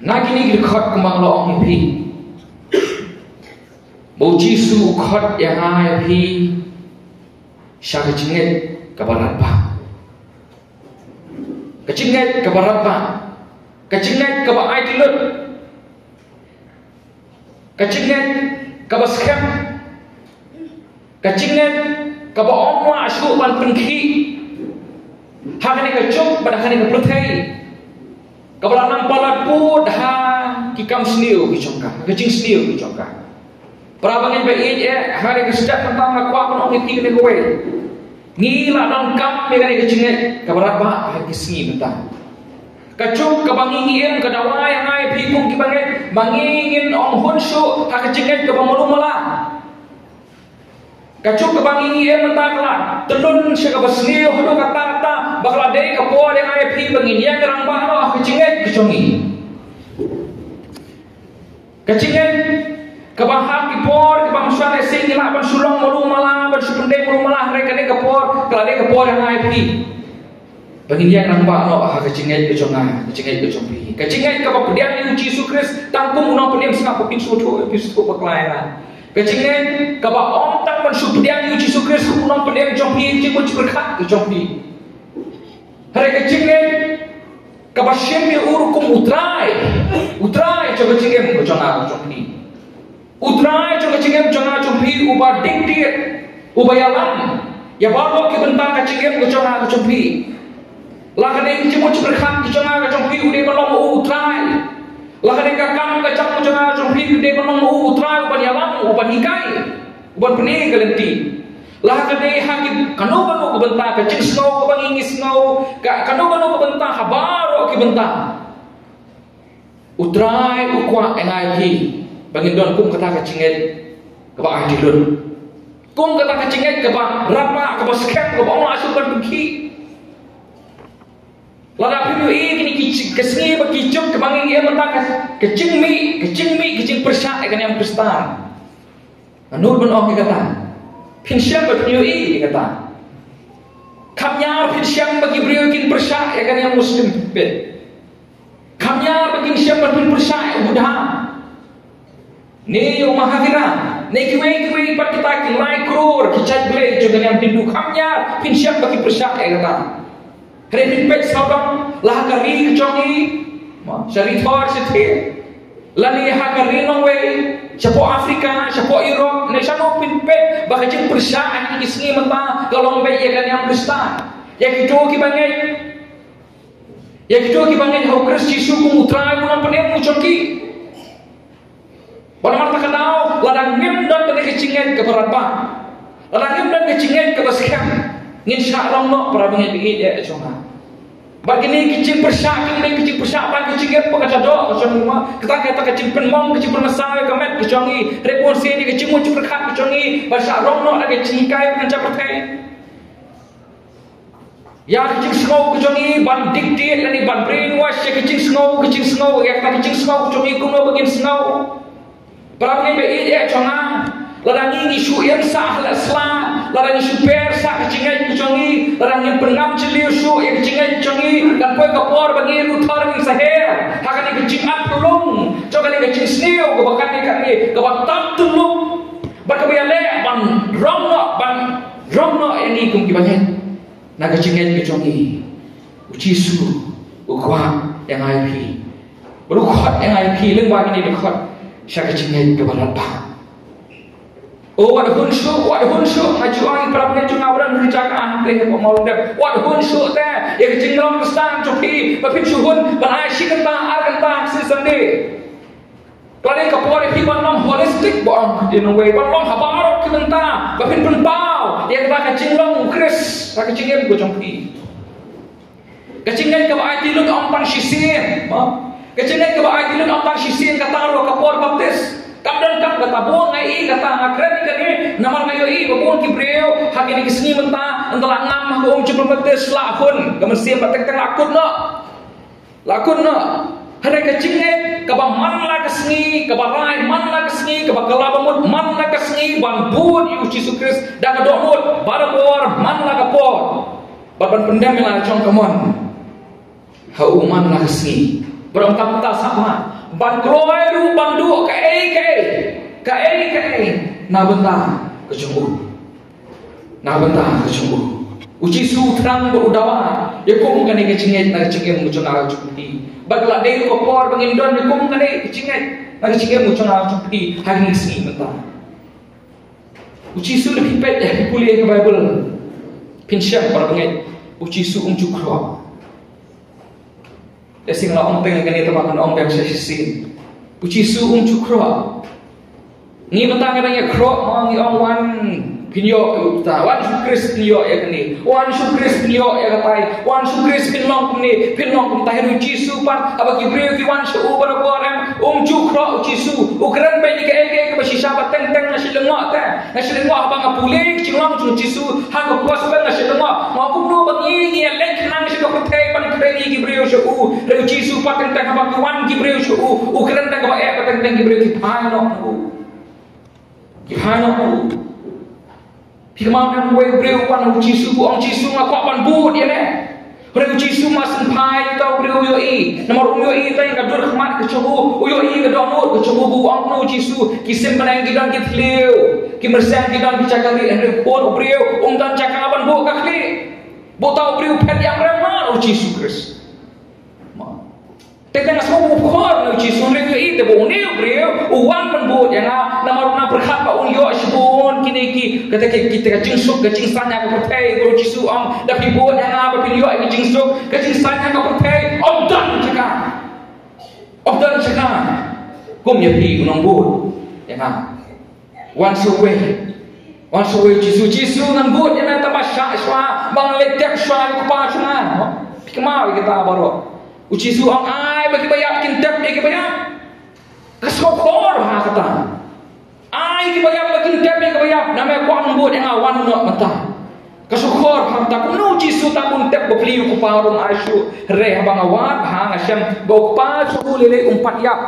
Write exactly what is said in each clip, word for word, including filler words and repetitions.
Na kine ki dkhot kumba nga la ong ïa phi, ba u Jisu u khot ïa nga ïa phi sha ka jingngeit kaba radbah. Ka jingngeit kaba radbah. Ka jingngeit kaba aiti lut. Ka jingngeit kaba skhem. Ka jingngeit kaba ym lah shuh ban pynkhih ha kane ka juk bad ha kane ka pyrthei kaba la nang palat bud ha ki kam sniew ki jong ka, ha ka jingsniew ki jong ka. Para bangeit ba ïeit, ha kane ka step mynta nga kwah ban ong ïa phi kane kawei. Ngi la donkam ïa kane ka jingngeit kaba radbah ha kane ka sngi mynta. Ka juk kaba ngi im ka dawa ïa nga ïa phi kum ki bangeit ba ngin ym hun shuh ha ka jingngeit kaba malu mala. Ka juk kaba ngi im mynta ka la tylli sha kaba sniew haduh katta katta ba ka la dei ka por ïa nga ïa phi ba ngin ïarangbah noh ha ka jingngeit ka jong ngi. Ka jingngeit kaba ha ki por kiba mynshwa ngi sngewsih ban shu long malu mala, ban shu pyndem malu mala, hynrei kane ka por ka la dei ka por ïa nga ïa phi ba ngin ïarangbah noh ha ka jingngeit ka jong nga, ka jingngeit ka jong phi. Ka jingngeit kaba pdiang ïa u Jisu Khrist tang kum u nongpynim sngap ba phin sngewthuh, phin sngewthuh bakla ïa nga. Ka jingngeit kaba ym tang ban shu pdiang ïa u Jisu Khrist kum u nongpynim jong phi, jingmut jingpyrkhat ka jong phi. Hynrei ka jingngeit kaba shim ïa u ruh kum u Trai, u Trai jong ka jingim ka jong nga ka jong phi. U Trai jong ka jingim jong nga jong phi uba diktiet, uba ïalam ïa baroh ki bynta ka jingim ka jong nga ka jong phi. La ka dei ka jingmut jingpyrkhat ka jong nga ka jong phi, u dei ban long ma u u Trai. La ka dei ka kam ka jong ka jong nga ka jong phi, u dei ban long ma u u Trai uban ïalam, uban hikai, uban pynïeng ka lynti. La ka dei ha ki kano kano ka bynta, ka jingsngew kaba ngi ngi sngew, ka kano kano ka bynta, ha baroh ki bynta. U Trai u kwah ïa nga ïa phi ba ngin don kum kata ka jingngeit kaba aiti lut, kum kata ka jingngeit kaba radbah, kaba skhem, kaba ym lah shuh ban pynkhih. Lada phi ïohi kine ki, ka sngi bad ki juk kaba ngi im mynta, ka, ka jingmih, ka jingmih, ka jingpyrshah ïa ka niam Khristan. Nga nud ban ong ïa kata. Phin shem ba phin ïohi ïa kata. Kham ïar phin shem ba ki briew kin pyrshah ïa ka niam Muslim pynpeit. Kham ïar ba kin shem ba phin pyrshah ïa u Buddha, ne ïa u Mahavira, ne kiwei kiwei pat kita ki lai klur ki jait blei jong ka niam Hindu. Kham ïar phin shem ba ki pyrshah ïa kata. Hynrei phin peit sawdong, la ha ka ri ka jong ngi, mo, sha ri Thor sha Thailand, lane ha ka ri nongwei, shapoh Africa, shapoh Europe, ne shano phin peit ba ka jingpyrshah ha kine ki sngi mynta ka long beit ïa ka niam Khristan. Ïa kito kiba ngeit, ïa kito kiba ngeit ha u Khrist Jisu kum u Trai, u Nongpynim u jong ki. Bad namar kata ka daw, lada ngim don kane ka jingngeit kaba radbah, lada ngim don ka jingngeit kaba skhem, ngin shah rong noh, para bangeit ba ïeit jong nga. Bad kine ki jingpyrshah, kine ki jingpyrshah tang ka jingngeit ba ka jadoh ka jong ngi, kata kata ka jingpynmong, ka jingpynmasa ïa ka met ka jong ngi, hynrei bun sien ïa ka jingmut jingpyrkhat ka jong ngi ban shah rong noh da ka jinghikai ba ka jingpyrthei. Ïa ka jingsngew ka jong ngi ban dictate lane ban brainwash ïa ka jingsngew, ka jingsngew, ïa ka jingsngew ka jong ngi kumno ba ngin sngew. Para bangeit ba ïeit jong nga, lada ngi ngi shu ïeng sah ha la sla, lada ngi shu per sah ka jingngeit ka jong ngi, lada ngim pynngam jylliew shuh ïa ka jingngeit ka jong ngi, kan poi ka por ba ngi ruh thar ngin sa her ha kane ka jingat pyrlong jong kane ka jingsniew kaba kane kane kaba tam tylluk bad kaba ïaleh ban rong noh, ban rong noh ïa ngi kum kiba ngeit. Na ka jingngeit ka jong ngi, u Jisu u kwah ïa nga ïa phi, bad u khot ïa nga ïa phi lyngba kine ki dkhot sha ka jingngeit kaba radbah. O, wat hun shuh, wat hun shuh, nga ju ong ïa para bangeit jong nga ba don ha jaka hangne hapoh Mawlyndem, wat hun shuh te ïa ka jinglong Khristan jong phi ba phin shu hun ban ai shi kynta ar kynta ha ka Sunday. Ka dei ka por ïa phi ban long holistic, ba ong ktien nongwei, ban long ha baroh ki bynta ba phin pynpaw ïa kata ka jinglong u Khrist ha ka jingim ka jong phi. Ka jingngeit kaba aiti lut ym tang shisien, mo. Ka jingngeit kaba aiti lut ym tang shisien kata ruh ka por baptis. Kam don kam kata, bun nga ïohi kata, nga kren ïa kane namar nga ïohi ba bun ki briew ha kine ki sngi mynta ynda la ngam ha ka um jingpynbaptis baptis la hun, ka mynsiem ba teng teng la kut noh. La kut noh. Hynrei ka jingngeit kaba man la ka sngi, kaba rai man la ka sngi, kaba kylla ba mut man la ka sngi ban bud ïa u Jisu Khrist da ka dohnud barabor man la ka por, bad ban pyndem ïa la jong ka mon ha u man la ka sngi. Bad ym tang mynta sah ma, ban kloi ruh ban duh kaei kaei, kaei kaei na bynta ka jong u. Na bynta ka jong u. U Jisu u thrang bad u dawa ïa kum kane ka jingngeit na ka jingim ka jong nga ka jong phi. Bad ka la dei ruh ka por ba ngin don ïa kum kane ka jingngeit na ka jingim ka jong nga ka jong phi ha kine ki sngi mynta. U Jisu, lada phi peit, eh, pule ïa ka Baibl, phin shem, para bangeit, u Jisu um ju khroh. Te sing la ong teng kane, te ba kan ong biang shisien. U Jisu um ju khroh. Ngi mynta ngi dang ïa khroh, ma ngi ong, wan phin ïoh ïa uta, wan shu Khrist phin ïoh ïa kane, wan shu Khrist phin ïoh ïa katai, wan shu Khrist phin long kumne, phin long kumta. Hynrei u Jisu pat, haba ki briew ki wan sha u barabor, em, um ju khroh u Jisu. U kren beit ïa kaei kaei kaba shisha ba teng teng nga shu lyngngoh te. Nga shu lyngngoh haba nga pule ka jinglong jong u Jisu ha ka gospel, nga shu lyngngoh. Nga ong kumno ba ngi ngi ïaleit khnang sha ka pyrthei ban kren ïa ki briew sha u. Hynrei u Jisu pat teng teng haba ki wan ki briew sha u, u kren da kaba eh ba teng teng ki briew ki phai noh na u. Ki phai noh na u. Phi kynmaw, uwei u briew u wan ha u Jisu, u ong, Jisu, nga kwah ban bud ïa me. Hynrei u Jisu mar syn phai, uta u briew u ïohi. Namar um ïohi tang ïa ka dur khmat ka jong u, u ïohi ka dohnud ka jong u, bad u ong kumno u Jisu, ki sim bneng ki don ki thliew, ki myrsem ki don ki jaka rieh, hynrei u khun u briew um don jaka ban buh ka khlieh. Bad uta u briew u phet ïam rem ha u Jisu Khrist. Te tang nga sngewbha u khor na u Jisu, hynrei u ïohi te ba une u briew u wan ban bud ïa nga, namar u nang pyrkhat ba un ïoh shibun kine ki, kata ki, kita ka jingsuk ka jingsain ha ka pyrthei. Bad u Jisu u ong, da phi bud ïa nga ba phin ïoh ïa ka jingsuk ka jingsain ha ka pyrthei, ym don jaka. Ym don jaka kum ïa phi u nongbud ïa nga. Wan sha uwei. Wan sha uwei u Jisu. Jisu, ngan bud ïa me tang ba shah shuwa ba ngan leit tep shuwa ïa u kpa jong nga. Phi kynmaw ïa kita baroh. U Jisu u ong, ai ba kiba ïap kin tep ïa kiba ïap. Ka sngewkhor ha kata. Ai kiba ïap ba kin tep ïa kiba ïap. Namar me kwah ban bud ïa nga, wan noh mynta. Ka sngewkhor ha kata. Kumno u Jisu tang ban tep bapli ïa u kpa ruh ym ai shuh. Hynrei haba nga wad ha nga shem ba u kpa jong u lei lei um pat ïap.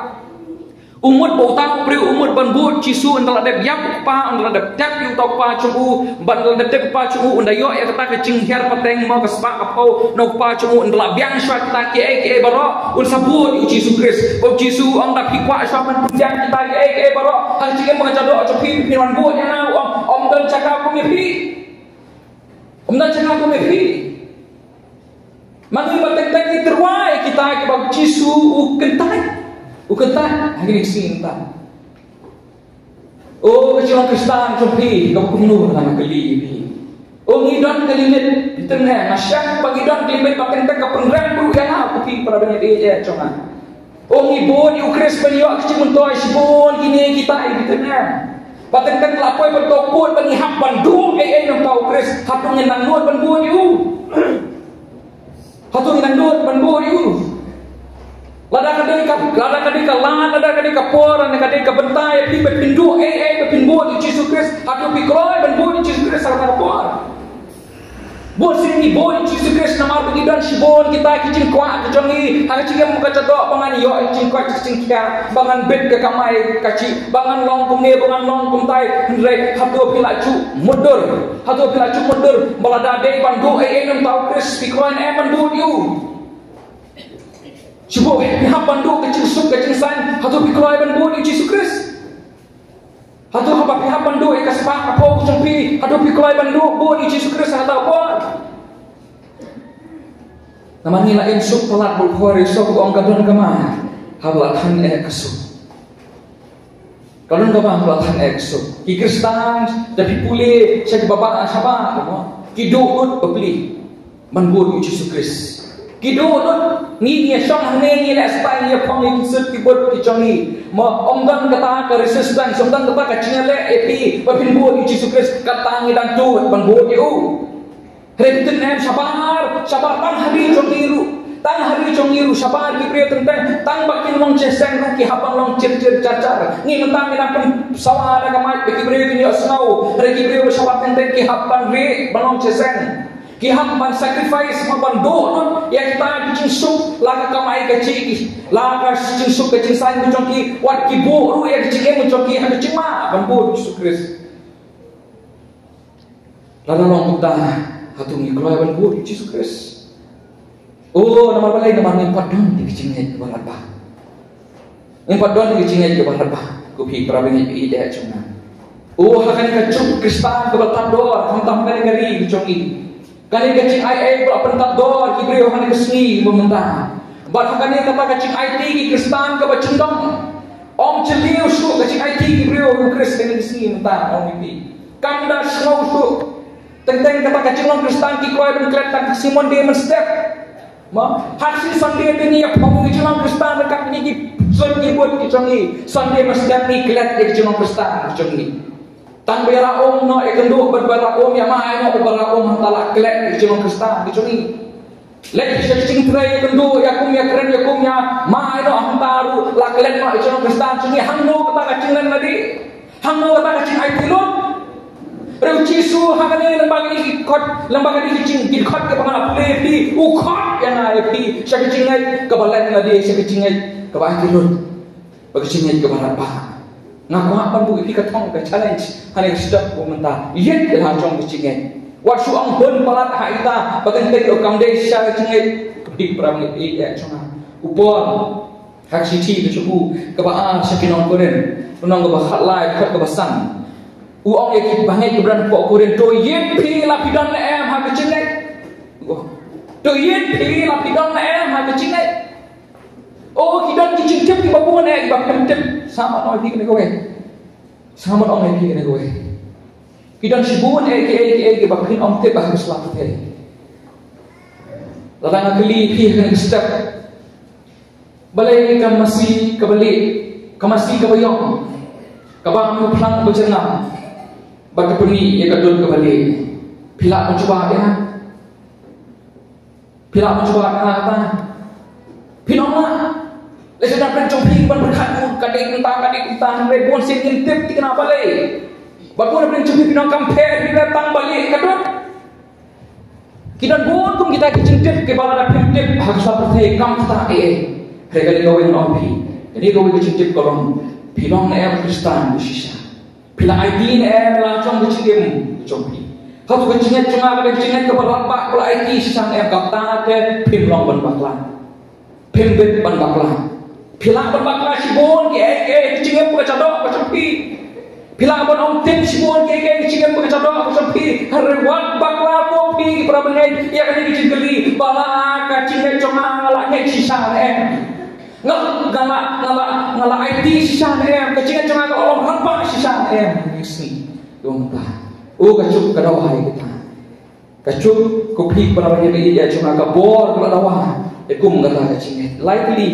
U mut ba uta u briew u mut ban bud Jisu, ynda la dep ïap u kpa, ynda la dep tep ïa uta u kpa jong u, bad ynda la dep tep u kpa jong u, ynda ïoh ïa kata ka jinghiar pateng, mo, ka spah ka phew na u kpa jong u, ynda la biang shuwa kita kiei kiei baroh, un sa bud ïa u Jisu Khrist. Bad u Jisu u ong, da phi kwah shuwa ban pynbiang kita kiei kiei baroh ha ka jingim ka jong phi, phin wan bud ïa nga. U ong, ym don jaka kum ïa phi. Ym don jaka kum ïa phi. Ma ngi ba teng teng ngi tyrwa ïa kita kiba u Jisu u kyntait. U kyntait ha kine ki sngi mynta. O ka jinglong Khristan jong phi, kaba kumno nga kylli ïa phi. O ngi don ka limit, phi tip ne, nga shem ba ngi don ka limit ba teng teng ka pynrem ruh ïa nga, ko phi para bangeit ïeit jong nga. O ngi bud ïa u Khrist ban ïoh ka jingmyntoi shibun kine kita, phi tip ne. Ba teng teng la poi ban to pud ba ngi hap ban duh ei ei na bynta u Khrist, hato ngin nang nud ban bud ïa u? Hato ngin nang nud ban bud ïa u? Lada ka dei ka, lada ka dei ka lad, lada ka dei ka por, lada ka dei ka bynta ïa phi ba phin duh ei ei ba phin bud ïa u Jisu Khrist, hato phi kloi ban bud ïa u Jisu Khrist ha kata ka por? Bun sien ngi bud ïa u Jisu Khrist namar ba ngi don shibun kita ki jingkwah ka jong ngi ha ka jingim ka jadok, ba ngan ïoh ïa ka jingkoit ka jingkhiah, ba ngan bit ka kamai kajih, ba ngan long kumne, ba ngan long kumtai. Hynrei hato phi la ju mutdur? Hato phi la ju mutdur ba lada dei ban duh ei ei na bynta u Khrist, phi kloi ne em ban bud ïa u? Shu bud phi hap ban duh ka jingsuk ka jingsain, hato phi kloi ban bud ïa u Jisu Khrist? Hato haba phi hap ban duh ïa ka spah ka phew ka jong phi, hato phi kloi ban duh bud ïa u Jisu Khrist ha kata ka por? Namar ngi la im suk palat bad u khor, Isop u ong ka don kama haba la than eh ka suk. Ka don kama haba la than eh ka suk. Ki Khristan, da phi pule sha ki babah shabar, mo, ki duh lut bapli ban bud ïa u Jisu Khrist. Ki duh lut, ngi, ngi ïa shong hangne, ngi leh style, ngi ïa phong ïa ki suit ki boot ki jong ngi. Mo, ym don kata ka resistance, ym don kata ka jingïaleh ïa phi ba phin bud ïa u Jisu Khrist. Kata ngi dang duh ban bud ïa u. Hynrei phi tip ne em, shabar, shabar tang ha ri jong ngi ruh, tang ha ri jong ngi ruh shabar ki briew teng teng, tang ba kin long jingïaseng ruh ki hap ban long jyrjyr jarjar. Ngi mynta ngi dang pynsawa da ka mic ba ki briew kin ïohsngew, hynrei ki briew ba shabar teng teng ki hap ban rieh ban long jingïaseng. Ki hap ban sacrifice, ban duh lut ïa kita ki jingsuk, la ka kamai kajih ki, la ka jingsuk ka jingsain ka jong ki, wat ki buh ruh ïa ka jingim ka jong ki ha ka jingma ban bud Jisu Khrist. Lada long kumta, hato ngi kloi ban bud Jisu Khrist? Oh, namar balei? Namar ngim pat don ïa ka jingngeit kaba radbah. Ngim pat don ïa ka jingngeit kaba radbah. Ko phi para bangeit ïeit jong nga. Oh, ha kane ka juk Khristan kaba tad dor, khamtam ha kane ka ri ka jong ngi. Kane ka jingai ei ba la pyntad dor ki briew ha kane ka sngi ba mynta. Bad ha kane kata ka jingaiti ki Khristan kaba jingdom. Ym jylliew shuh ka jingaiti ki briew ha U Khrist ha kane ka sngi mynta, ong ïa phi. Kam da sngew shuh. Teng teng kata ka jinglong Khristan ki kloi ban klet tang ka sngi Monday mynstep. Mo, ha ka sngi Sunday te ngi ïa phong ïa ka jinglong Khristan, ryngkat ngi ki sut ki bud ki jong ngi. Sunday mynstep ngi klet ïa ka jinglong Khristan ki jong ngi. Tang ba ïa rah um noh ïa kynduh bad ba rah um ïa mai noh bad ba rah um hangta la klet ïa ka jinglong Khristan ki jong ngi. Leit sha ka jingtrei ïa kynduh, ïa kum ïa kren, ïa kum ïa mai noh hangta ruh la klet noh ïa ka jinglong Khristan ki jong ngi. Hangno kata ka jinglen lade? Hangno kata ka jingaiti lut? Hynrei U Jisu ha kane lyngba kine ki khot, lyngba kine ki jing, ki khot kiba nga la pule ïa phi, u khot ïa nga ïa phi sha ka jingngeit kaba len lade, sha ka jingngeit kaba aiti lut, bad ka jingngeit kaba radbah. Nga kwah ban buh ïa phi ka thong, ka challenge ha kane ka step ba mynta. Ïeit ïa la jong ka jingngeit. Wat shu ong hun palat ha ita ba teng teng ruh kam dei shisha ka jingngeit. Phi para bangeit ïeit jong nga, u Paul ha ka shithi ka jong u kaba ar sha ki nong Korinth, lynnong kaba khatlai, dkhot kaba san. U ong ïa ki bangeit kiba don hapoh Korinth, to ïeit phi la phi don ne em ha ka jingngeit. To ïeit phi la phi don ne em ha ka jingngeit. Oh, ki don ki jingtip kiba bun eh kiba phim tip. Sngap ban ong ïa phi kane kawei. Sngap ban ong ïa phi kane kawei. Ki don shibun eh kiei kiei kiba phin ym tip ha ka sla pyrthei. Lada nga kylli phi ha kane ka step, balei ka masi kaba lieh, ka masi kaba ïong, kaba mih phlang ba jyrngam, bad ka pynmih ïa ka dud kaba lieh? Phi lah ban jubab ïa nga? Phi lah ban jubab ïa nga kata? Phin ym lah. Lehse na pdeng jong phi ban pyrkhat, ka dei kumta, ka dei kumta, hynrei bun sien ngim tip thikna balei. Bad bun na pdeng jong phi, phin ym, kam pher, phi pher tang ba lieh ka dud. Ki don bun kum kita ki jingtip kiba lada phim tip ha ka sla pyrthei kam ktah ei ei. Hynrei kane kawei ngan ong phi, kane kawei ka jingtip ka long, phi long ne em u Khristan ba shisha? Phi la aiti ne em la jong ka jingim jong phi? Hato ka jingngeit jong nga ka dei ka jingngeit kaba radbah, ba la aiti shisha ne em? Kata te phim long ban bakla. Phim bit ban bakla. Phi lah ban bakla shibun kiei kiei ha ka jingim ba ka shadoh ka jong phi. Phi lah ban ong tip shibun kiei kiei ha ka jingim ba ka shadoh ka jong phi. Hynrei wat bakla ko phi para bangeit ïa kane ka jingkylli, ba la ka jingngeit jong nga, nga la ngeit shisha ne em? Nga, nga la, nga la, nga la aiti shisha ne em? Ka jingngeit jong nga ka la long radbah shisha ne em? Ngi sngew. Dong ta. Oh, ka juk ka dawa ïa kita. Ka juk, ko phi para bangeit ïeit jong nga, ka bor ka la dawa ïa kum kata ka jingngeit. Lai tylli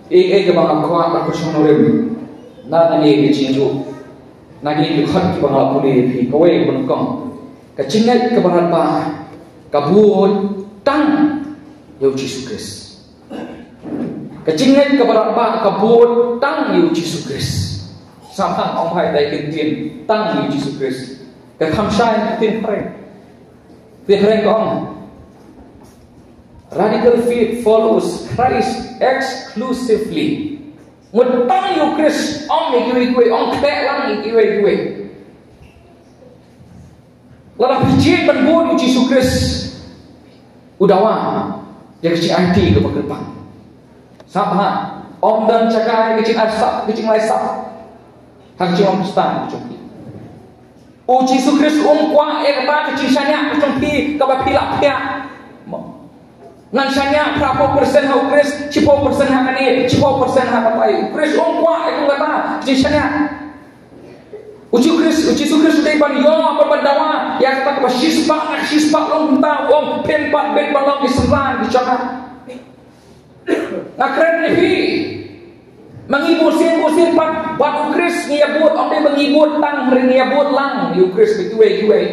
ei ei kaba nga kwah ban pynshong nongrim na kane ka jingïaroh, na kine ki dkhot kiba nga la pule ïa phi. Kawei ka nyngkong, ka jingngeit kaba radbah ka bud tang ïa U Jisu Khrist. Ka jingngeit kaba radbah ka bud tang ïa U Jisu Khrist. Sngap, ong bha ïa ka ktien tang ïa U Jisu Khrist. Ka kham shai ka ktien phareng. Ktien phareng ka ong, radical faith follows Christ exclusively. Mut tang ïa U Khrist, ym ïa kiwei kiwei, ym khleh lang ïa kiwei kiwei. Lada phi jied ban bud ïa U Jisu Khrist, u dawa ïa ka jingaiti kaba kyrpang. Sngap ha, ym don jaka ïa ka jingaisap, ka jingaisap ha ka jinglong Khristan ka jong phi. U Jisu Khrist um kwah ïa kata ka jingshaniah ka jong phi kaba phi la phiah. Ngan shaniah phra phew percent ha U Khrist, shi phew percent ha kane, shi phew percent ha katai. U Khrist um kwah ïa kata ka jingshaniah. U Jisu Khrist, U Jisu Khrist u dei ban ïoh, ban, ban dawa ïa kata kaba shispah na shispah long. Kumta u ong, phim pat bit ban long ki synran ki jong nga. Nga kren ïa phi, ma ngi bun sien bun sien pat bad U Khrist ngi ïa bud, ym dei ba ngi bud tang, hynrei ngi ïa bud lang ïa U Khrist kiwei kiwei.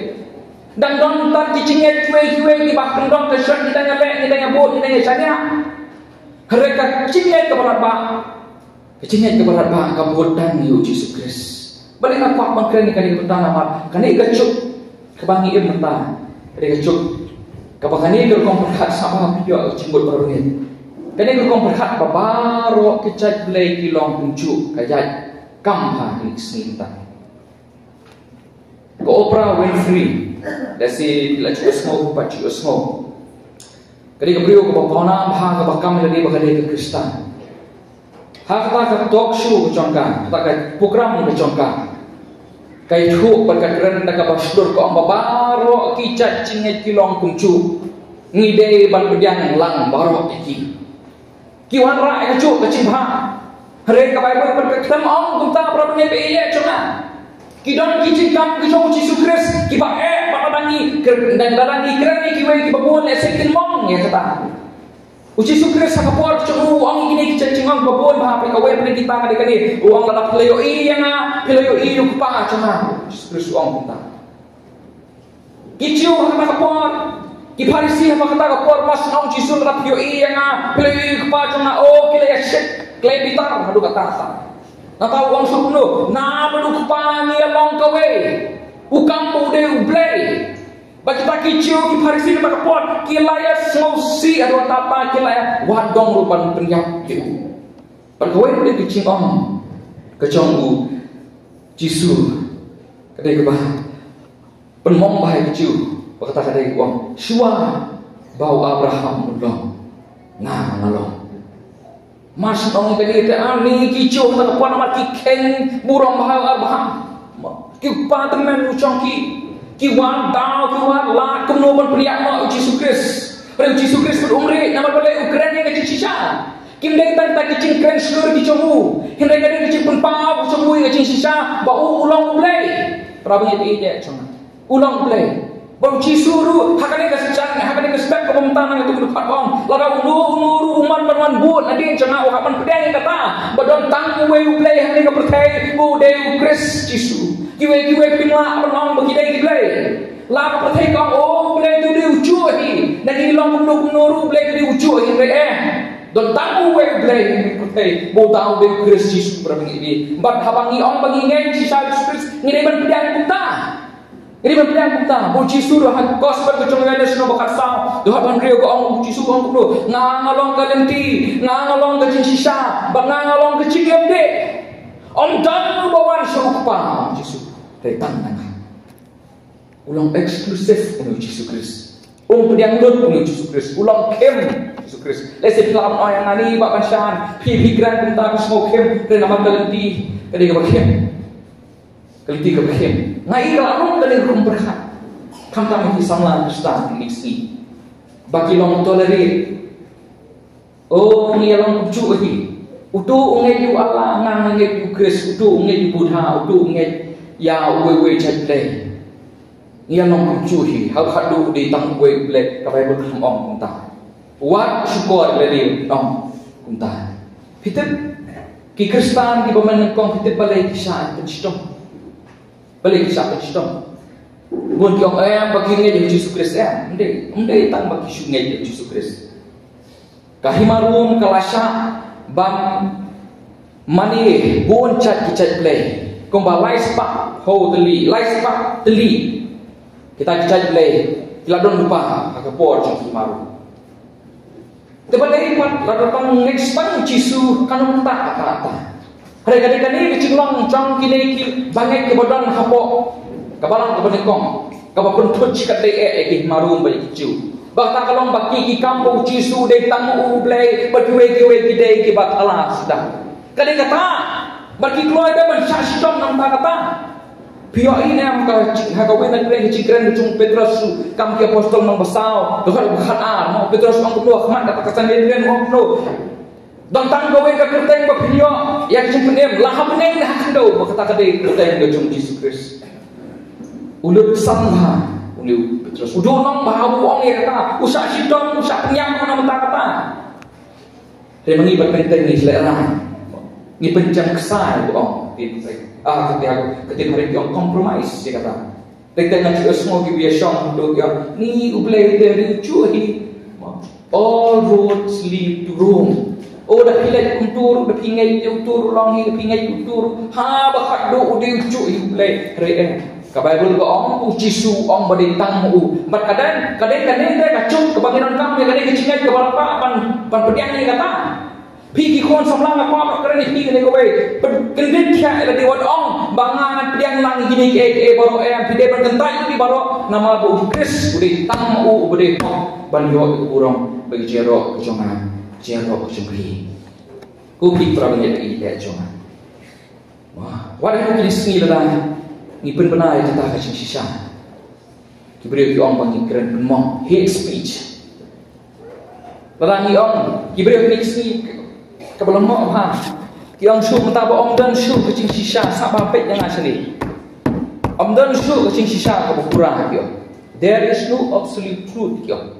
Dang don tad ki jingngeit kiwei kiwei kiba kyndong ka shon, ngi dang ïaleh, ngi dang ïabud, ngi dang ïashaniah. Hynrei ka jingngeit kaba radbah, ka jingngeit kaba radbah ka bud tang ïa U Jisu Khrist. Balei nga kwah ban kren ïa kane ka bynta? Namar kane ka juk kaba ngi im mynta, kane ka juk kaba kane ka rukom pyrkhat, sngap ha, phi ïoh ka jingmut baroh ngi. Kane ka rukom pyrkhat ba baroh ki jait Blei ki long kumjuh, ka ïaid kam ha kane ka sngi mynta. Ka Oprah Winfrey, lehse phi la ju ïohsngew, phi pat ju ïohsngew. Ka dei ka briew kaba pawnam ha kaba kam ïa lade ba ka dei ka Khristan. Ha kata ka talk show ka jong ka, kata ka program ka jong ka, ka ïathuh bad ka kren da kaba shlur, ka ong ba baroh ki jait jingngeit ki long kumjuh. Ngi dei ban pdiang lang baroh ïa ki. Ki wanrah ïa kajuh ka jingbha. Hynrei ka Baibl pat ka khlem ong kumta, para bangeit ba ïeit jong nga. Ki don ki jingkam ki jong u Jisu Khrist kiba eh bad lada ngi kren, lada ngi kren ïa kiwei kiba bun, lehse kin mong ïa kata. U Jisu Khrist ha ka por ka jong u ong ïa kine ki jingong kiba bun bha, hynrei kawei na kita ka dei kane. U ong, lada phi la ïohi ïa nga, phi la ïohi ïa u Kpa jong nga. U Jisu Khrist u ong kumta. Ki Jiw ha kata ka por, ki Pharisi ha kata ka por, mar shu ong u Jisu, lada phi ïohi ïa nga, phi la ïohi ïa u Kpa jong nga. O, ki la ïa shit, ki la ïa bitar haduh katta katta. Nangta u ong shuh kumno, namar u Kpa ngi ïa long kawei, u kam ba u dei U Blei. Bad kita ki Jiw, ki Pharisi kata ka por ki la ïa sngewsih haduh katta katta, ki la ïa wad dong ruh ban pynïap ïa u. Bad kawei na ki jingong ka jong u Jisu ka dei kaba pynmong bha ïa ki Jiw, ba kata ka dei ka ong, shuwa ba u Abraham u long, nga nga long. Mar shu ong kane te, ani ki Jiw ha kata ka por namar ki kheiñ burom bha ha u Abraham. Ki kpa tymmen u jong ki, ki wad daw, ki wad lad kumno ban pynïap noh ïa u Jisu Khrist. Hynrei u Jisu Khrist pat um rieh namar balei? U kren ïa ka jingshisha. Kim dei tang kita ki jingkren shlur ki jong u, hynrei ka dei ka jingpynpaw ka jong u ïa ka jingshisha ba u u long U Blei. Para bangeit ïeit jong nga, u long U Blei. Bad u Jisu ruh ha kane ka step, ha kane ka step kaba mynta na kata ka dkhot ka ong, lada uno uno ruh u mon ban wan bud nadien jong nga, u hap ban pdiang ïa kata ba don tang uwei U Blei ha kane ka pyrthei, u dei u Khrist Jisu. Kiwei kiwei phin lah ban ong ba ki dei ki blei. La ka pyrthei ka ong, o, U Blei te u dei u juh hi, ngi long kumno kumno ruh U Blei te u dei u juh hi, hynrei eh, don tang uwei U Blei ha kane ka pyrthei, ba u dei u Khrist Jisu, para bangeit. Bad haba ngi ong ba ngi ngeit shisha ïa u Jisu Khrist, ngi dei ban pdiang kumta. Ngi dei ban pdiang kumta. Bad u Jisu ruh ha ka Gospel ka jong u Ïoannis lynnong ba khatsaw, dkhot ba hynriew ka ong, u Jisu ka ong kumno, nga nga long ka lynti, nga nga long ka jingshisha, bad nga nga long ka jingim dei. Ym don uba wan sha u Kpa, u Jisu, hynrei tang na nga. U long exclusive une u Jisu Khrist. Um pdiang lut une u Jisu Khrist. U long khim Jisu Khrist. Lehse phi lah ban ong ïa nga, ni Bah Banshan, phi, phi kren kumta, phi sngew khim, hynrei namar ka lynti ka dei kaba khim. Ka lynti kaba khim. Nga i ka la rung kane ka rukom pyrkhat. Khamtam ïa ki samla Khristan kine ki sngi, ba ki long tolerate. O, ngi ïa long kumjuh hi. Uto u ngeit ïa u Allah, nga nga ngeit ïa u Khrist, uto u ngeit ïa u Buddha, uto u ngeit ïa uwei uwei jait blei. Ngi ïa long kumjuh hi. Haduh haduh u dei tang uwei U Blei, ka Baibl kam ong kumta. Wat shukor ïa lade, ong kumta. Phi tip, ki Khristan kiba mynnyngkong, phi tip balei ki shah pynshitom? Balei ki shah pynshitom? Bun ki ong em ba ki ngeit ïa u Jisu Khrist em. Ym dei, ym dei tang ba ki shu ngeit ïa u Jisu Khrist. Ka hima Rom ka la shah ban mane bun jait ki jait blei. Kumba lai spah phew tylli, lai spah tylli kita ki jait blei ki la don lypa ha ka por jong ka hima Rom. Te balei pat lada tang ngeit spah ïa u Jisu kan ym ktah kata kata. Hynrei ka dei kane ka jinglong jong kine ki bangeit kiba don hapoh ka balang kaba nyngkong, kaba pynthut shi katdei eh ïa ki hima Rom bad ïa ki Jiw. Ba kata ka long ba ki, ki kam ba u Jisu dei tang u Blei, bad kiwei kiwei ki dei kiba thala suda. Ka dei kata, bad ki kloi dei ban shah shitom na bynta kata. Phi ïohi ne em ha ka, ha kawei na ki jingkren ka jong u Petros, kam Ki Apostol lynnong ba saw, dkhot ba khatar, u Petros u ong kumno ha khmat kata ka Sanhedrin, u ong kumno? Don tang kawei ka kyrteng ba phin ïoh ïa ka jingpynim, la ha bneng ne ha khyndew, ba kata ka dei ka kyrteng ka jong u Jisu Khrist. U lut sam bha une u Petros, u duhnong bha, u ong ïa kata, u shah shitom, u shah pynïap na bynta kata. Hynrei ma ngi pat teng teng ngi shleh rang, ngi pynjam ksai, u ong, te, ah, ka ktien, ka ktien Khasi ki ong compromise ïa kata. Teng teng ngi shu sngew kiba ïashong, to ki ong, ni U Blei te u dei u juh hi. All roads lead to Rome. O, da phi leit kumtu ruh, da phi ngeit ïa utu ruh long hi, da phi ngeit ïa utu ruh, haba khatduh u dei u juh hi U Blei. Hynrei em, ka Baibl ka ong, u Jisu u ong ba dei tang ma u. Bad ka dei, ka dei kane te ka juk kaba ngi donkam ïa kane ka jingngeit kaba rapah ban, ban pdiang ïa kata. Phi ki khun samla, nga kwah ban kren ïa phi kane kawei. Pynkyndit khia ïa lade, wat ong ba nga ngan pdiang lang ïa kine kiei kiei baroh, em, phi dei ban kyntait ïa ki baroh, namar ba u Khrist u dei tang ma u uba dei hok ban ïoh ïa ka burom. Ba ki jingïaroh ka jong nga, jingïaroh ka jong phi. Ko phi para bangeit, ïa ka jong nga. Wah, wat ha kine ki sngi lada ngi pynbna ïa kata ka jingshisha, ki briew ki ong ba ngi kren pynmong, hate speech. Lada ngi ong, ki briew kine ki sngi kaba la mih bha, ki ong shuh mynta ba ym don shuh ka jingshisha, sngap bha, peit ïa nga shane. Ym don shuh ka jingshisha kaba pura, ki ong. There is no absolute truth, ki ong.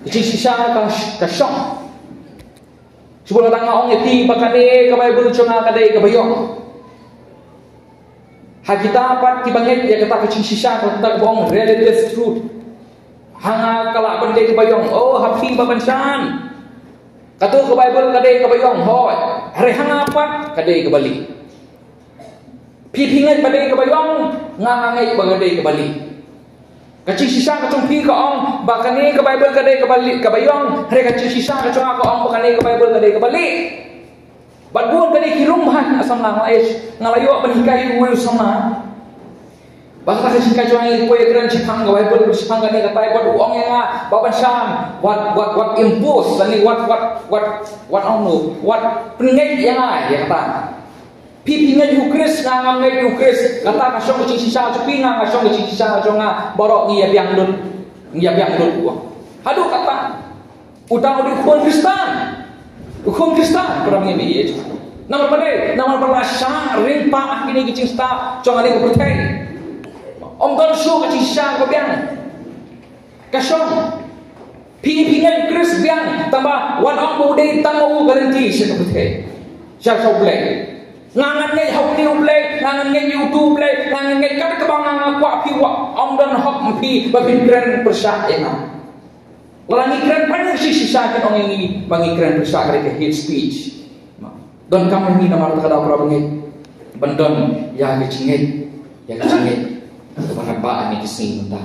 Ka jingshisha ka, ka shong. Shu ba lada nga ong ïa phi ba kane ka Baibl jong nga ka dei kaba ïong, ha kita pat kiba ngeit ïa kata ka jingshisha, kata kaba ong relative truth, ha nga ka lah ban dei kaba ïong. Oh, ha phi Bah Banshan, kato ka Baibl ka dei kaba ïong, hooid. Hynrei ha nga pat ka dei kaba lieh. Phi phi ngeit ba dei kaba ïong, nga nga ngeit ba ka dei kaba lieh. Ka jingshisha ka jong phi ka ong ba kane ka Baibl ka dei kaba lieh, kaba ïong, hynrei ka jingshisha ka jong nga ka ong ba kane ka Baibl ka dei kaba lieh. Bad bun kane ki rung bha, nga samla, nga la ïoh ban hikai ïa uwei u samla. Ba kata ka jinghikai jong nga, i poi ïakren shaphang ka Baibl, shaphang kane katai, bad u ong ïa nga, Bah Banshan, wat, wat, wat impose, lane wat, wat, wat, wat ong no, wat pynngeit ïa nga ïa kata. Phi phi ngeit ïa u Khrist, nga ngam ngeit ïa u Khrist. Kata ka shong ka jingshisha jong phi, nga nga shong ka jingshisha jong nga. Baroh ngi ïa biang lut. Ngi ïa biang lut, u ong. Haduh katta. Uta u dei u khun Khristan. U khun Khristan, para bangeit, ïa. Namar balei? Namar ba la shah ring paid ha kine ki jingstad jong kane ka pyrthei. Ym don shuh ka jingshisha kaba biang. Ka shong. Phi phi ngeit Khrist biang, tangba wat ong ba u dei tang ma u ka lynti sha ka pyrthei. Sha, sha U Blei. Nga ngan ngeit ha une U Blei, nga ngan ngeit ïa uto U Blei, nga ngan ngeit kat kaba nga nga kwah, phi wat, ym don hok ma phi ba phin kren pyrshah ïa nga. Lada ngi kren pat ïa ka jingshisha, kin ong ïa ngi ba ngi kren pyrshah, ka dei ka hate speech. Donkam ïa ngi namar kata ka daw, para bangeit, ban don ïa ka jingngeit, ïa ka jingngeit kaba rangbah ha kine ki sngi mynta.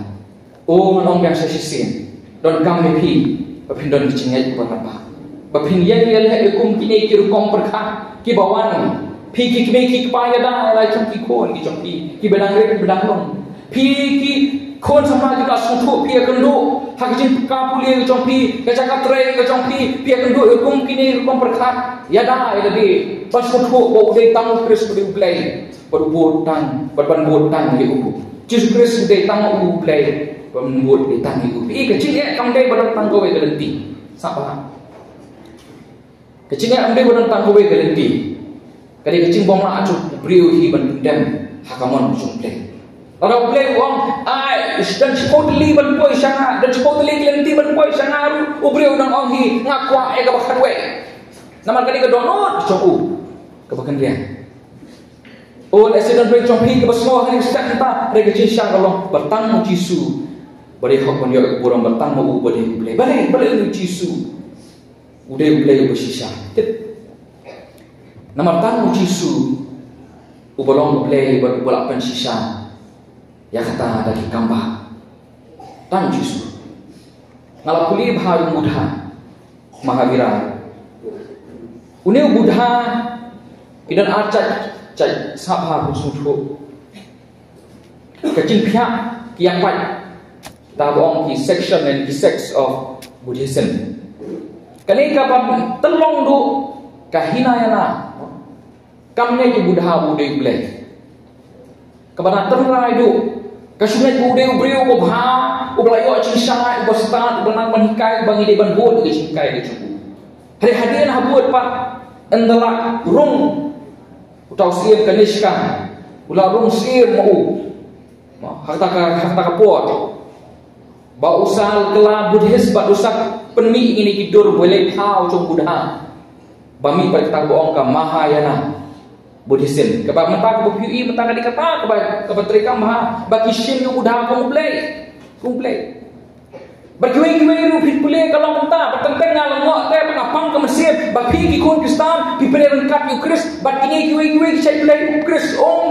O, ngan ong biang sa shisien, donkam ïa phi ba phin don ka jingngeit kaba rangbah, ba phin ïeng ïaleh ïa kum kine ki rukom pyrkhat kiba wan. Phi ki kmie ki kpa, ïada ïa la jong ki khun ki jong phi kiba dang rit, kiba dang lung. Phi ki khun samla kiba sngewthuh, phi ïakynduh ha ka jingpyrkhat pule ka jong phi, ka jaka trei ka jong phi, phi ïakynduh ïa kum kine rukom pyrkhat. Ïada ïa lade ban sngewthuh ba u dei tang u Khrist, u dei U Blei, bad u bud tang, bad ban bud tang ïa u. Jisu Khrist u dei tang u Blei, ban bud dei tang ïa u. Phi, ka jingeh kam dei ba don tang kawei ka lynti. Sngap bha. Ka jingeh kam dei ba don tang kawei ka lynti. Ka dei ka jingbymlah jong u briew hi ban pyndem ha ka mon jong U Blei. Lada U Blei u ong, ai, don shiphew tylli ban poi sha nga, don shiphew tylli ki lynti ban poi sha nga ruh, u briew u dang ong hi, nga kwah ïa kaba khatwei. Namar ka dei ka dohnud jong u kaba kynriang. O, lehse don briew jong phi kiba sngew ha kane ka step mynta, hynrei ka jingshisha ka long ba tang U Jisu ba dei hok ban ïoh ïa ka burom, ba tang ma u ba dei U Blei. Balei, balei U Jisu u dei U Blei uba shisha? Tip. Namar tang U Jisu uba long U Blei bad uba lah pynshisha ïa kata da ki kambah. Tang U Jisu. Nga la pule bha ïa u Buddha, Mahavira. Une u Buddha, ki don ar jait, jait, sngap bha, phi sngewthuh. Ka jingphiah ki ïa pait, da ba ong ki section and ki sects of Buddhism. Kane kaba tyllong duh ka Hinayana. Kam ngeit ïa u Buddha ba u dei U Blei. Kaba na tynrai duh. Ka shu ngeit ba u dei u briew uba bha, uba la ïoh jingshai, uba stad, uba nang ban hikai, ba ngi dei ban bud ïa ka jinghikai ka jong u. Hynrei hadien ha bud pat, ynda la rung uta u syiem Kanishka, u la rung syiem ma u. Ha kata ka, ha kata ka por ba u sa kylla Buddhist bad u sa pynmih ïa kine ki dur ba leh thaw jong Buddha ba mih bad kata ba ong ka Mahayana Buddhism. Kaba mynta kaba phi ïohi mynta ka dei kata kaba, kaba treikam bha, ba ki shim ïa u Buddha kum u Blei, kum u Blei. Bad kiwei kiwei ruh phin pule ka long kumta, bad teng teng nga la ngoh te ba nga pang ka mynsiem ba phi ki khun Khristan phi pynïaryngkat ïa u Khrist, bad kine kiwei kiwei ki shait pynïaryngkat ïa u Khrist, um,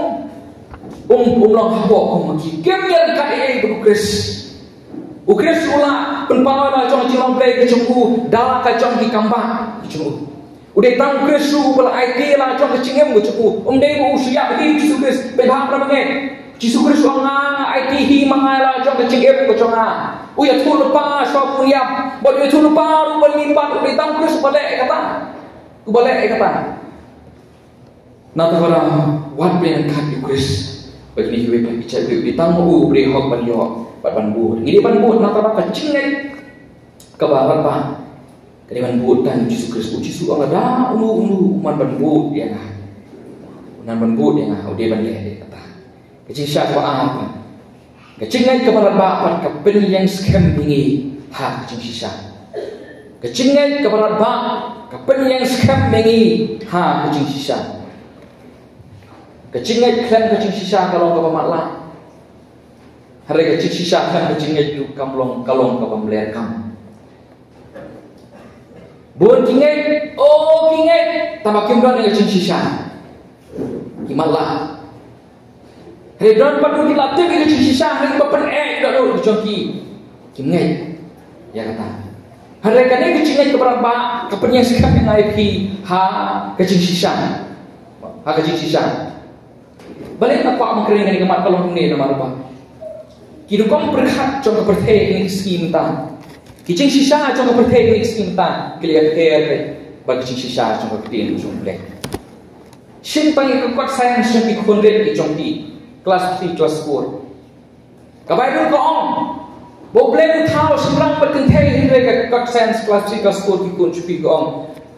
um, um long hapoh kum ki, kim ïaryngkat ei ei bad u Khrist. U Khrist u la pynpaw ïa la jong ka jinglong Blei ka jong u da la ka jong ki kambah ka jong u. U dei tang u Khrist ruh uba la aiti ïa la jong ka jingim ka jong u. Um dei ba u shu ïap hi, Jisu Khrist, peit bha para bangeit. Jisu Khrist u ong, nga nga aiti hi ma nga ïa la jong ka jingim ka jong nga. U ïathuh lypa shuwa ba un ïap. Bad ïathuh lypa ruh ban mihpat, u dei tang u Khrist uba leh ïa kata. Uba leh ïa kata. Nangta wat pynïaid ïa u Khrist. Bad ngi kiwei pat ki jait kiwei, u dei tang u briew hok ban ïoh bad ban bud. Ngi dei ban bud, nangta ka jingngeit kaba radbah ka dei ban bud tang ïa u Jisu Khrist. U Jisu u ong lada uno uno u man ban bud ïa nga, u man ban bud ïa nga, u dei ban leh ïa kata. Ka jingshisha kaba ar pat, ka jingngeit kaba radbah pat ka pynïeng skhem ïa ngi ha ka jingshisha. Ka jingngeit kaba radbah ka pynïeng skhem ïa ngi ha ka jingshisha. Ka jingngeit khlem ka jingshisha ka long kaba matlah. Hynrei ka jingshisha khlem ka jingngeit ruh kam long, ka long kaba mler kam. Bun ki ngeit, oh, ki ngeit, tangba kim don ïa ka jingshisha. Ki matlah. Hynrei don pat ruh ki la tip ïa ka jingshisha, hynrei ba pyneh ïa ka jong ki. Kim ngeit ïa kata. Hynrei kane ka jingngeit kaba radbah ka pynïeng skhem ïa nga ïa phi ha ka jingshisha. Ha ka jingshisha. Balei nga kwah ban kren kane ka mat, ka long kumne namar ba ki rukom pyrkhat jong ka pyrthei kine ki sngi mynta, ki jingshisha jong ka pyrthei kine ki sngi mynta, ki la ïapher bad ki jingshisha jong ka ktien jong U Blei. Shim tang ïa ka kot science jong ki khun rit ki jong ki, class three, class four. Ka Baibl ka ong ba U Blei u thaw shynrang bad kynthei, hynrei ka kot science class three, class four ki khun jong phi ka ong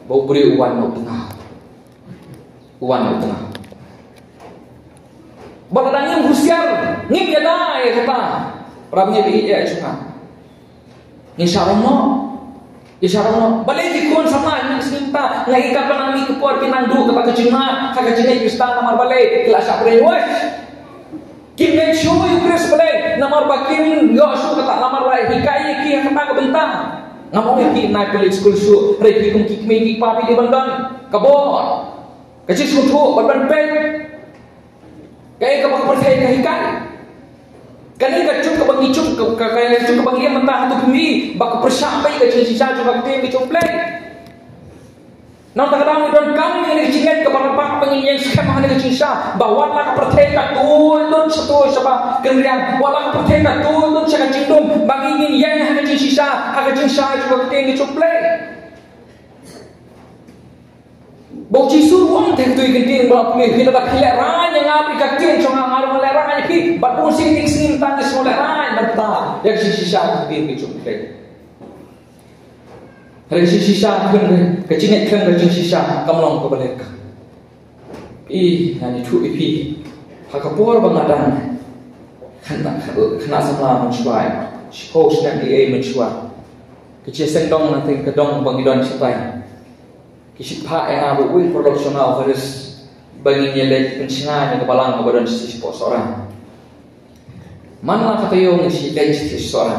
ba u briew u wan na u tnga. U wan na u tnga. Bad lada ngim husiar, ngim ïada ïa kata, para bangeit, ïa jong nga, ngin shah rong noh. Ngin shah rong noh. Balei ki khun samla ha kine ki sngi mynta, nga ïohi katba nang mih ka por ki nang duh kata ka jingmut ha ka jingngeit Khristan, namar balei? Ki la shah brainwash. Kim ngeit shuh ïa U Khrist, balei? Namar ba kim ïoh shuh kata, namar ba la hikai ïa ki ha kata ka bynta. Ngam ong ïa phi nai pynleit skul shuh, hynrei phi kum ki kmie ki kpa phi dei ban don ka bor, ka jingsngewthuh bad ban peit kaei kaba ka pyrthei ka hikai. Kane ka juk kaba ngi juk, ka, ka, ka juk kaba ngi ïa mynta hato phi ba ka pyrshah beit ka jingshisha jong ka ktien ka jong U Blei. Nangta ka dang donkam ïa kane ka jingngeit kaba radbah ba ngin ïeng skhem ha kane ka jingshisha, ba wat la ka pyrthei ka tuid lut sha tuid sha ba kynriang, wat la ka pyrthei ka tuid lut sha ka jingdum, ba ngin ïeng ha ka jingshisha, ha ka jingshisha jong ka ktien ka jong U Blei. Ba U Jisu u ong te, to ïa ka ktien ba phi, phi lada phi lehraiñ ïa nga bad ïa ka ktien jong nga, nga ruh ngan lehraiñ ïa phi. Bad bun sien ki sngi mynta ngi sngewlehraiñ bad ta ïa ka jingshisha ka ktien ka jong U Blei. Hynrei ka jingshisha khlem, ka jingngeit khlem ka jingshisha kam long kaba leh kam. I, ngan ïathuh ïa phi. Ha ka por ba nga dang khynnah, khynnah samla mynshuwa, shiphew snem eiei mynshuwa, ki seng dong, na teng ka dong ba ngi don shatai, ki shu phah ïa nga bad uwei u paralok sha nga u Haris ba ngin ïaleit pynshngaiñ ïa ka balang kaba don shapoh Sohra. Man la ka taïew ngin sa leit sha Sohra.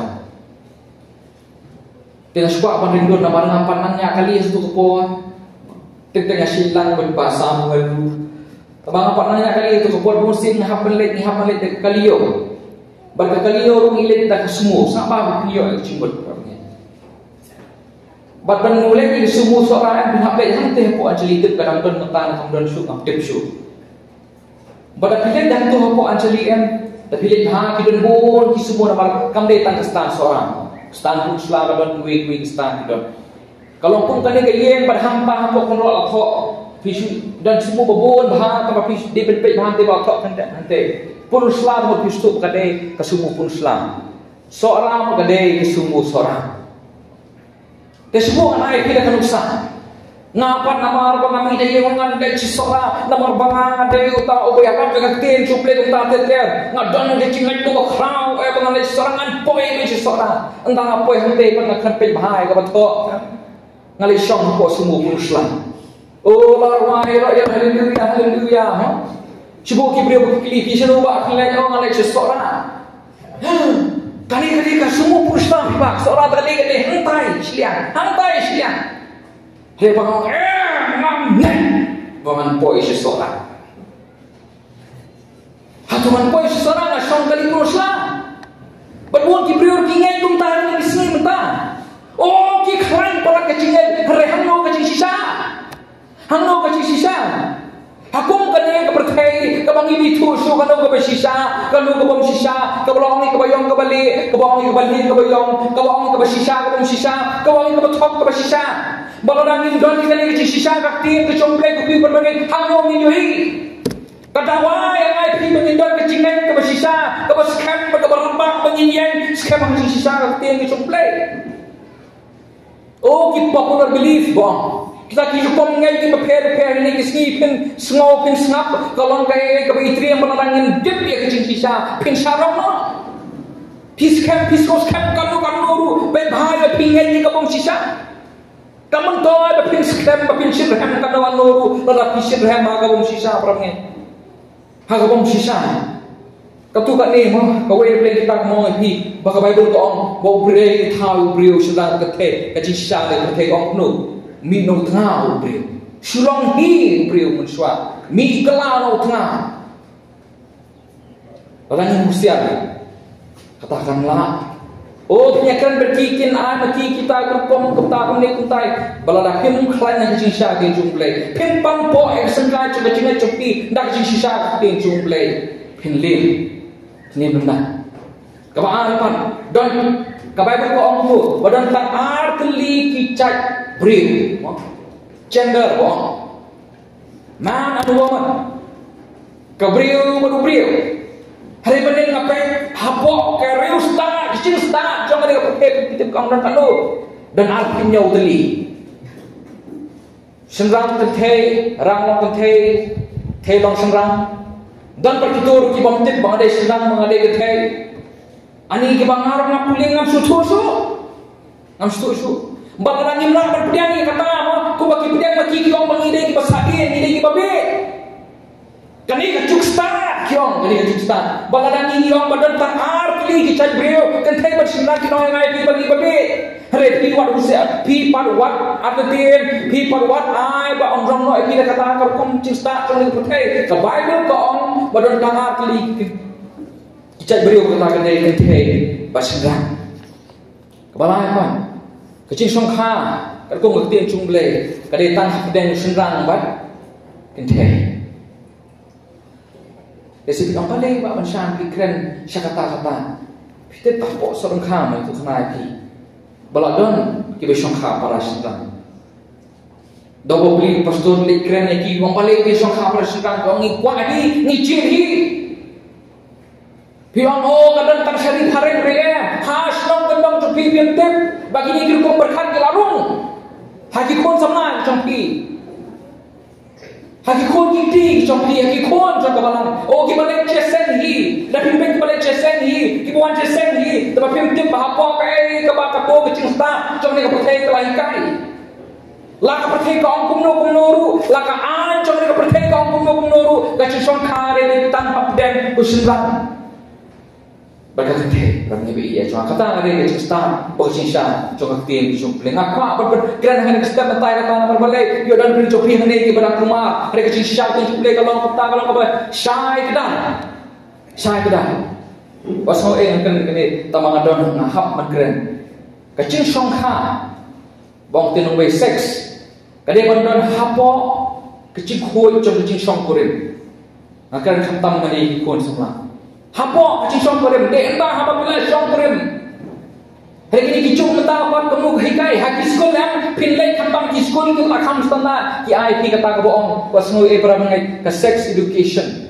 Te nga shu kwah ban ring dur namar nga pat nang ñiah kali ha kato ka por. Te, te nga shu lang bad Bah Samuel ruh. Te ba nga pat nang ñiah kali ha kato ka por, bun sien nga hap ban leit, nga hap ban leit da ka kali ïew. Bad ka kali ïew ruh ngi leit da ka sumo, sa ba phin ïoh ïa ka jingmut. Bad ban leit ïa ka sumo Sohra em, phin hap leit hangtei hapoh Anchali, tip ka dang don mynta ne kam don shuh ngam tip shuh. Bad da phi leit da hato hapoh Anchali em, da phi leit bha, ki don bun ki sumo namar kam dei tang ka stand Sohra. Stand Pynursla ka don, kiwei kiwei ki stand ki don. Ka long kum kane ka ïing bad hangta hapoh kynroh la thoh. Phi shu don sumo ba bun bha, tangba phi shu dei ban peit bha hangtei ba la thoh hangtei, hangtei. Pynursla, tangba phi shu tip ka dei ka sumo Pynursla. Sohra ma ka dei ka sumo Sohra. Te shu buh ngan ai phi da ka nuksa. Nga pat namar ba nga mih da ïing ngan leit sha Sohra, namar ba nga dei uta uba ïarap ïa ka ktien jong U Blei kumta ter ter. Nga don ka jingngeit kaba khraw, eh, ba ngan leit sha Sohra, ngan poi, poi sha Sohra. Ynda nga poi hangtei pat nga khlem peit bha ïa kaba thoh. Nga leit shong hapoh sumo Pynursla. Oh, la rwai, la, ya, haleluya, haleluya, ha? Shu buh ki briew ba ki kylli, phi shano Bah? Nga leit, oh, nga leit sha Sohra. Ha, kane ka dei ka sumo Pynursla phi Bah, Sohra te ka dei, ka dei hangtai shiliang, hangtai shiliang. Hynrei ba nga ong, eh, ngam ngeit ba ngan poi sha Sohra. Hato ngan poi sha Sohra, nga shong kali Pynursla. Bad bun ki briew ki ngeit kumta ha kine ki sngi mynta. Oh, ki khlaiñ palat ka jingngeit, hynrei hangno ka jingshisha? Hangno ka jingshisha? Ha kum kane ka pyrthei kaba ngi mih Shu shu kano kaba shisha, kano kaba ym shisha, kaba long ïa kaba ïong kaba lieh, kaba ong ïa kaba lieh kaba ïong, kaba ong ïa kaba shisha kaba ym shisha, kaba ong ïa kaba thok kaba shisha. Ba lada ngin don ïa kane ka jingshisha ka ktien ka jong U Blei, ko phi bad nga, hangno ngin ïohi? Ka dawa ïa nga ïa phi ba ngin don ka jingngeit kaba shisha, kaba skhem bad kaba rangbah ba ngin ïeng skhem ha ka jingshisha ka ktien ka jong U Blei. Oh, ki popular belief ba kita ki rukom ngeit kiba pher pher, ine ki sngi phin sngew phin sngap ka long kaei kaba itriem, ba lada ngin dep ïa ka jingshisha phin shah rong noh. Phi skhem, phi sngew skhem kano kano ruh, bad ba ïa phi ngeit ïa kaba ym shisha. Ka myntoi ba phin skhem, ba phin shyrhem kano kano ruh, lada phi shyrhem ha kaba ym shisha, para bangeit. Ha kaba ym shisha. Katto katne mo, kawei na pdeng kita ka ong ïa phi ba ka Baibl ka ong ba u briew, u thaw u briew shynrang ka pyrthei, ka jingshisha ka pyrthei, ka ong kumno? Mih na u tnga u briew. Shu long hi u briew mynshuwa. Mih kylla na u tnga. Lada ngim husiar, kata kan lah. Oh, phin ïakren bad ki, kin ai ma ki kita ki rukom kumta kumne kumtai. Ba lada phim khlaiñ na ka jingshisha ka ktien jong U Blei, phim pang poh ïa ka syngkai jong ka jingngeit jong phi da ka jingshisha ka ktien jong U Blei, phin lim. Phin lim na. Kaba ar pat, don, ka Baibl ka ong kumno? Ba don tang ar tylli ki jait briew. Gender, mo. Man and woman. Ka briew bad u briew. Hynrei mynnin nga peit hapoh ka riewstad, ka jingstad jong kane ka pyrthei, phi tip ka ong don katno? Don arphew hynñiew tylli. Shynrang kynthei, rang long kynthei, kynthei long shynrang. Don pat kito ruh ki bym tip ba nga dei shynrang, ba nga dei kynthei. Ani kiba nga ruh nga pule ngam sngewthuh shuh. Ngam sngewthuh shuh. Ba lada ngim lah ban pdiang ïa kata, mo, kumba ki pdiang ma ki, ki ong ba ngi dei kiba sahdien, ngi dei kiba bieit. Kane ka juk stad, ki ong, kane ka juk stad. Ba lada ngi ong ba don tang ar tylli ki jait briew, kynthei bad shynrang, kin ong ïa ngi ba ngi ba bieit. Hynrei phi wat husiar, phi pat wat artatien, phi pat wat ai ba ym rong noh ïa phi da kata ka rukom jingstad jong kane ka pyrthei. Ka Baibl ka ong ba don tang ar tylli ki jait briew, kata ka dei kynthei bad shynrang. Kaba lai pat, ka jingshongkha katkum ka ktien jong U Blei ka dei tang hapdeng shynrang bad kynthei. Te shisha phi ong balei ba mynshwa phi kren sha kata kata. Phi tip hapoh sawdong kham, to khnai phi, ba la don kiba shongkha para shynrang. Da ba u Blei, pastor leit kren ïa ki, ong balei phi shongkha para shynrang, ong ngi kwah hi, ngi jied hi. Phi ong, oh, ka don tang sha ri phareng re, ha shnong kyndong jong phi, phim tip ba kine ki rukom pyrkhat ki la rung ha ki khun samla jong phi, ha ki khun ki kti jong phi, ha ki khun jong ka balang. Oh, kiba leit jingïaseng hi, da phim peit kiba leit jingïaseng hi, kiba wan jingïaseng hi, te ba phim tip ba hapoh kaei kaba, kato ka jingstad jong kane ka pyrthei ka la hikai. La ka pyrthei ka ong kumno kumno ruh, la ka aiñ jong kane ka pyrthei ka ong kumno kumno ruh, ka jingshongkha ka dei tang hapdeng u shynrang bad ka kynthei. Ba ngi ba ïa jong kata ka dei ka jingstad bad ka jingshisha jong ka ktien jong U Blei. Nga kwah ban, ban kren hangne ka step mynta, kata namar balei ïoh don phi jong phi hangne kiba dang kulmar. Hynrei ka jingshisha ka ktien jong U Blei ka long kata, ka long kaba shai kdar. Shai kdar. Ba sngewbha nga kren kane, tang ba nga don, nga hap ban kren. Ka jingshongkha, ba ong te nongwei, sex, ka dei ban don hapoh ka jingkhuid jong ka jingshongkurim. Nga kren khamtam ma ki khun samla. Hapoh ka jingshongkurim, dei hynda haba phi la shongkurim. Hynrei kine ki juk mynta pat kumno ka hikai ha ki skul, em, phin leit khamtam ki skul ki la kham standard, ki ai phi kata kaba ong, ba sngewbha, eh, para bangeit, ka sex education.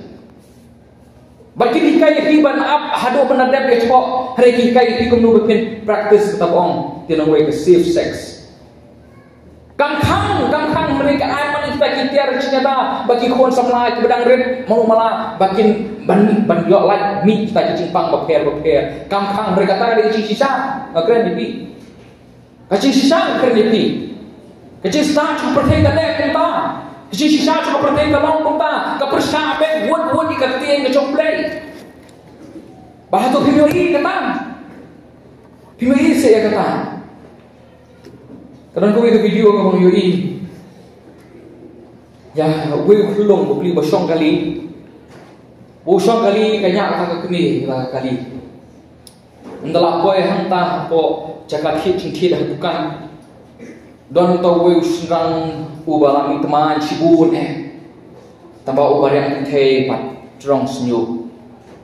Bad ki hikai ïa phi ban ap haduh ban da dep ïa thoh, hynrei ki hikai ïa phi kumno ba phin practice kata ba ong te nongwei ka safe sex. Kam khang, kam khang, hynrei ka ai man kita ki tiar jingïada ba ki khun samla kiba dang rit malu mala ba kin ban, ban ïoh lait mih kita ki jingpang bapher bapher. Kam khang, hynrei kata ka dei ka jingshisha, nga kren ïa phi. Ka jingshisha nga kren ïa phi. Ka jingstad jong ka pyrthei ka leh kumta. Ka jingshisha jong ka pyrthei ka long kumta. Ka pyrshah beit wut wut ïa ka ktien ka jong U Blei. Ba hato phim ïohi kata? Phim ïohi seh ïa kata? Ka don kawei ka video kaba nga ïohi ïa uwei u khyllung ba u khyllung ba shong kali. Ba u shong kali, ka ñiah kata ka kmie ïa la ka kali. Ynda la poi hangta hapoh jaka thied jingthied ha dukan, don uta uwei u shynrang uba la mih thymmai shibun eh. Tangba uba riang kynthei pat. Trong sniu.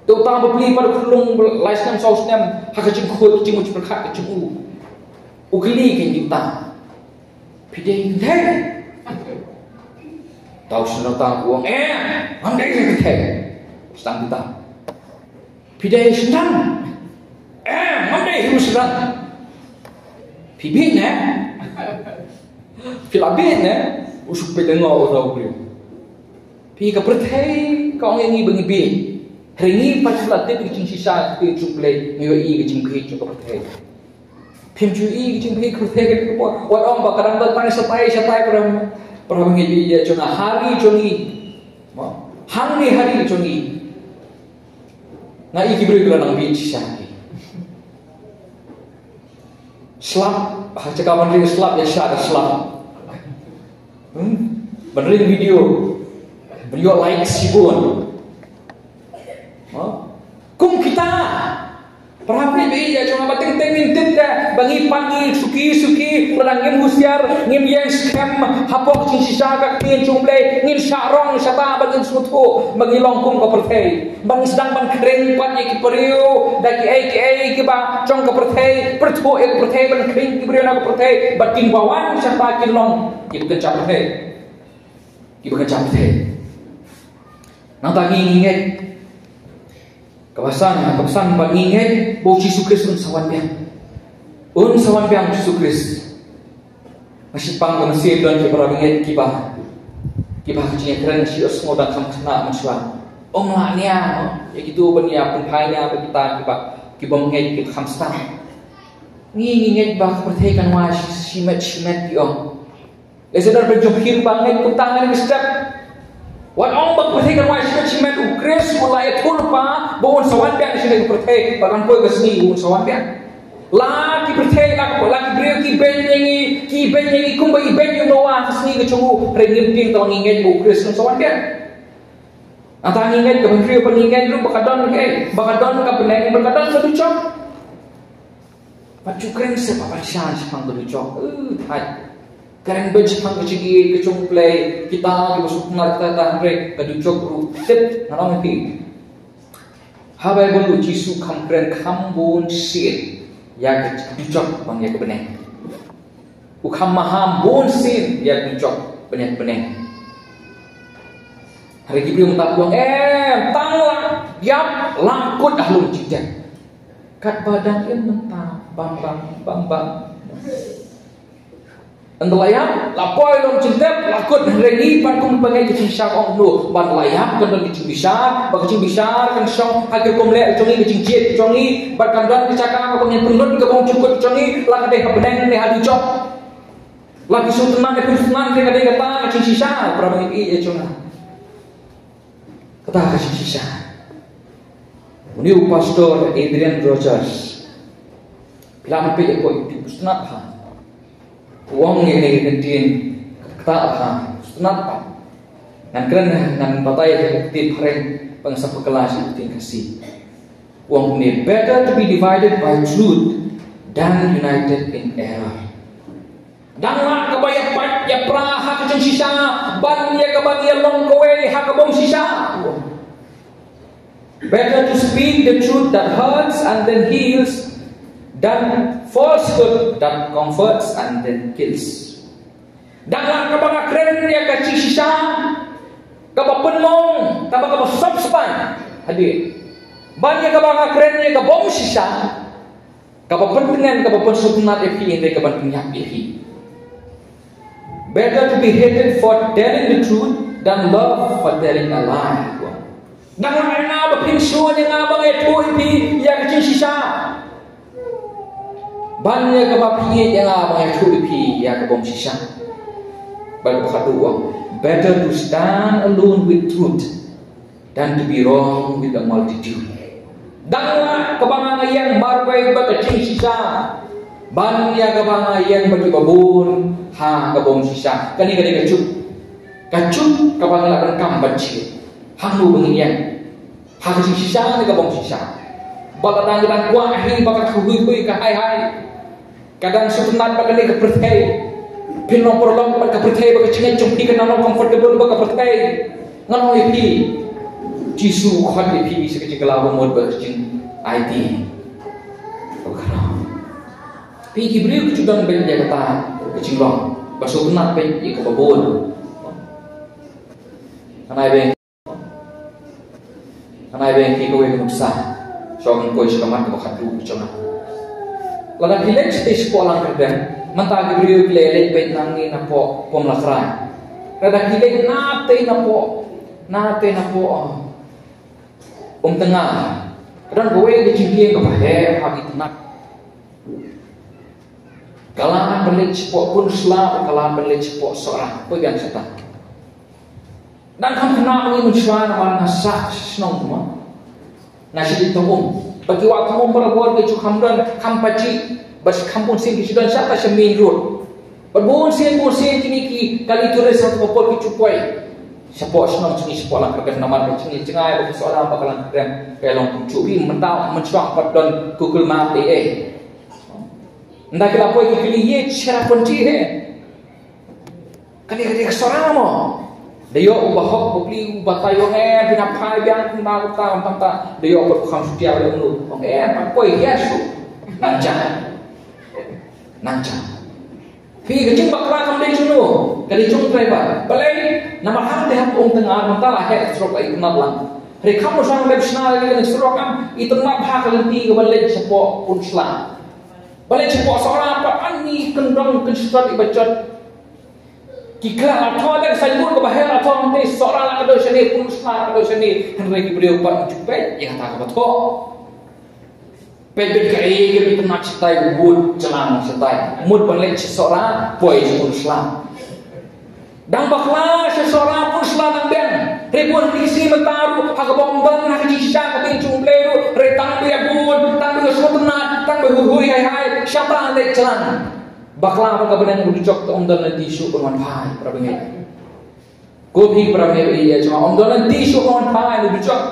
Te uta u bapli pat u khyllung lai snem saw snem ha ka jingkhuid ka jingmut jingpyrkhat ka jong u. U kylli keiñ ïa uta, phi dei kynthei? Uta u sngewthuh u ong, eh, ngam dei kynthei. Sdang uta, phi dei shynrang? Eh, ngam dei hi u shynrang. Phi bieit ne? Phi la bieit ne? U shu peit lyngngoh uta u briew. Phi, ka pyrthei ka ong ïa ngi ba ngi bieit. Hynrei ngi pat shu la tip ïa ka jingshisha ka ktien jong U Blei, ngi ïohi ka jingbieit jong ka pyrthei. Phim ju ïohi ka jingbieit ka pyrthei ka dei kaba, wat ong ba ka dang don tang shatai shatai, para, para bangeit ïa jong nga, ha ri jong ngi. Mo? Hangne ha ri jong ngi nga ïohi ki briew ki la nang bieit shisha ki. Slap, ha jaka ban ring slap, ïa shah da slap. Hmm? Ban ring video, ban ïoh likes shibun. Ha? Kum kita. Para bangeit ïa jong nga, ba teng teng ngin tip da ba ngi pat ngi suki suki, lada ngim husiar, ngim ïeng skhem hapoh ka jingshisha ka ktien jong U Blei, ngin shah rong shata ba ngin sngewthuh ba ngi long kum ka pyrthei. Ba ngi sdang ban khring pat ïa ki briew da kiei kiei kiba jong ka pyrthei, pyrthuh ïa ka pyrthei, ban khring ki briew na ka pyrthei, bad kin ba wan shata kin long kiba kynja pyrthei. Kiba kynja pyrthei. Nangta ngi ngeit, kaba san, kaba san pat ngi ngeit ba U Jisu Khrist un sa wan biang. Un sa wan biang U Jisu Khrist. Nga sheptieng ba mynsiem don ki para bangeit kiba, kiba ha ka jingïakren shu ïohsngew da kham khynnah mynshuwa. Ym lah nia ïa kito ban ïa pynphai nia bad kita kiba, kibym ngeit, kiba kham stad. Ngi, ngi ngeit ba ka pyrthei kan wai shi, shimet shimet, ki ong. Lehse don ban jop hi ba ngeit kumta, ngan ïa step. Wat ong ba ka pyrthei kan wai shimet shimet, U Khrist u la ïathuh lypa ba un sa wan biang sha kane ka pyrthei, ba kan poi ka sngi un sa wan biang. La ki pyrthei, la, la ki briew ki beiñ ïa ngi, ki beiñ ïa ngi kumba i beiñ ïa u Noah ha ka sngi ka jong u, hynrei ngim tieng tang ngi ngeit ba U Khrist un sa wan biang. Nangta ngi ngeit, ka bynriew ba ngi ngeit ruh ba ka don kaei, ba ka don ka bneng, ba ka don ka dujok. Pat ju kren seh ba ban shah shaphang ka dujok. Eh, thait. Kren beit shaphang ka jingïeit ka jong U Blei, kita kiba sngewtynnat, kita, kita, hynrei ka dujok ruh tip, ngan ong ïa phi. Ha Baibl U Jisu kham kren kham bun sien ïa ka dujok bad ïa ka bneng. U kham maham bun sien ïa ka dujok bad ïa ka bneng. Hynrei ki briew mynta ki ong, em, tang la ïap la kut ha lum jingtep. Katba dang im mynta, bam bam, bam bam. Ynda la ïap, la poi lum jingtep, la kut, hynrei ngi pat kum bangeit ka jingshisha ka ong kumno, ban la ïap kan don ka jingbishar, ba ka jingbishar kan shong ha ki rukom leh jong ngi, ka jingjied jong ngi, bad kan don ka jaka kaba ngin pynlut ka bym jukut jong ngi, la ka dei ha bneng ne ha dujok. La ki sngewtynnat ne phim sngewtynnat, ka dei kata ka jingshisha, para bangeit ïa jong nga. Kata ka jingshisha. Une u pastor Adrian Rogers, phi lah ban peit ïa u, u sngewtynnat bha. U ong ïa kane ka ktien, kata bha, u sngewtynnat bha. Ngan kren, ngan batai ïa ka ktien phareng ba ngan sa pynkylla sha ka ktien Khasi. U ong kumne, better to be divided by truth than united in error. Dang lah kaba ïa pait ïa pra ha ka jingshisha, ban ïa kaba ïa long kawei ha ka bym shisha. Better to speak the truth that hurts and then heals than falsehood that comforts and then kills. Dang lah kaba nga kren ïa ka jingshisha kaba pynmong, kaba, kaba sop spah hadien, ban ïa kaba nga kren ïa ka bym shisha, kaba pyntngen, kaba pynsngewtynnat ïa phi, hynrei kaban pynïap ïa phi. Better to be hated for telling the truth than love for telling a lie. Dang lah ïa nga ba phin shun ïa nga ba nga ïathuh ïa phi ïa ka jingshisha. Ban ïa kaba phi ïeit ïa nga ba nga ïathuh ïa phi ïa ka bym shisha. Bad kaba khatduh u ong, better to stand alone with truth than to be wrong with the multitude. Dang lah kaba nga ïeng marwei bad ka jingshisha, ban ïa kaba nga ïeng bad kiba bun ha ka bym shisha. Kane ka dei ka juk, ka juk kaba ngi lah ban kam ban jied. Hangno ba ngin ïeng, ha ka jingshisha ne ka bym shisha? Ba lada ngi dang kwah hi ba ka khuid khuid, ka hai hai, ka dang sngewtynnat bad kane ka pyrthei, phin long paralok bad ka pyrthei, ba ka jingngeit jong phi kan long comfortable bad ka pyrthei. Ngan ong ïa phi, Jisu u khot ïa phi sha ka jingkylla bamut bad ka jingaiti. Phi ki briew ki ju don beit ïa kata ka jinglong ba sngewtynnat beit ïa kaba bun. Hynrei bad Hynrei bad ïa kawei ka nuksa, shu ong kawei sha ka mat kaba khatduh jong nga. Lada ki leit shatei shapoh lang kyrdan, mynta ki briew ki leit leit beit nangne napoh Pom Lakrai. Lada ki leit natei napoh, natei napoh, oh, Umtnga. Ka don kawei ka jingkieng kaba heh ha ki tnat. Ka lah ban leit shapoh Pynursla, ka lah ban leit shapoh Sohra. Poi biang shata. Dang kham khynnah ngi mynshuwa namar nga sah shnong mo. Nga sah dih tong um. Bad ki wah tong um barabor ki ju kham don, kham pajih. Bad kham bun sien ki ju don sha ta sha main road. Bad bun sien bun sien kine ki kali tourist ha ka por ki ju poi. Shapoh shnong jong ngi shapoh lang kyrdan namar ka jingïaid jngai ba ka Sohra bad ka Langkyrdem ka long kumjuh. Phi mynta mynshuwa pat don Google Map ei ei. Ynda ki la poi ki kylli, "Ye Cherrapunji hai?" Kane ka dei ka Sohra mo. Da ïoh u bahok u bli u batai, ong em, phi nang phai biang kumta kumta kumta. Da ïoh pat u kham shutia u ong, ong em, pat poi ïa shu. Nang jam. Nang jam. Phi, ka jingbakla kam dei jong u. Ka dei jong u driver. Balei? Namar hangtei ha Umtnga mynta la heh surok, la itynnat lang. Hynrei kham u shong lem shna ïa kane ka surok, kam itynnat ha ka lynti kaba leit shapoh Pynursla. Balei shapoh Sohra pat ani kyndong kynstot iba jot. Ki kla la thoh da ka signboard kaba heh, la thoh hangtei Sohra la ka dei shane, Pynursla la ka dei shane. Hynrei ki briew pat ju peit ïa kata kaba thoh. Peit beit kaei kaei, pynmih shatai, mut jlang shatai. Mut ban leit sha Sohra, poi sha Pynursla. Dang bakla sha Sohra Pynursla dang biang. Hynrei bun ki sngi mynta ruh ha kaba ym don ha ka jingshisha ka ding jong U Blei ruh, hynrei tang ba ïa bun, tang ba ïa sngewtynnat, tang ba ïa huihui hai hai, shata leit jlang. Bakla ba ka bneng u dujok, te ym don lynti shuh ban wan phai, para bangeit. Ko phi para bangeit, ïa jong nga, ym don lynti shuh ban wan phai u dujok.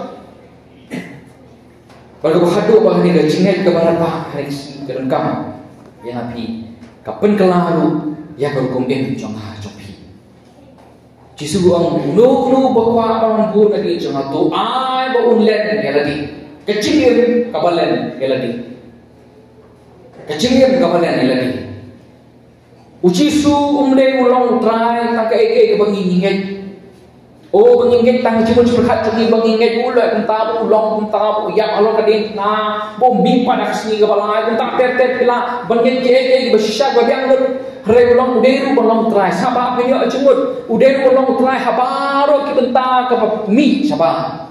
Bad kaba khatduh, ba kane ka jingngeit kaba radbah ha kane ka sngi ka donkam ïa nga phi, ka pynkylla ruh ïa ka rukom im jong nga jong phi. Jisu u ong, uno uno ba kwah ban bun na ka jong nga, to ai ba un len ïa lade. Ka jingim kaba len ïa lade. Ka jingim kaba len ïa lade. U Jisu um dei u long u Trai tang kaei kaei kaba ngi ngeit. O, ba ngi ngeit tang ka jingmut jingpyrkhat jong ngi ba ngi ngeit u leh kumta, ba u long kumta, ba u ïap halor ka diengphna, ba u mih pat ha ka sngi kaba lai, kumta ter ter phi lah ban ngeit kiei kiei kiba shisha kiba biang lut. Hynrei u long, u dei ruh ban long u Trai. Sa ba phin ïoh jingmut, u dei ruh ban long u Trai ha baroh ki bynta kaba mih shabar.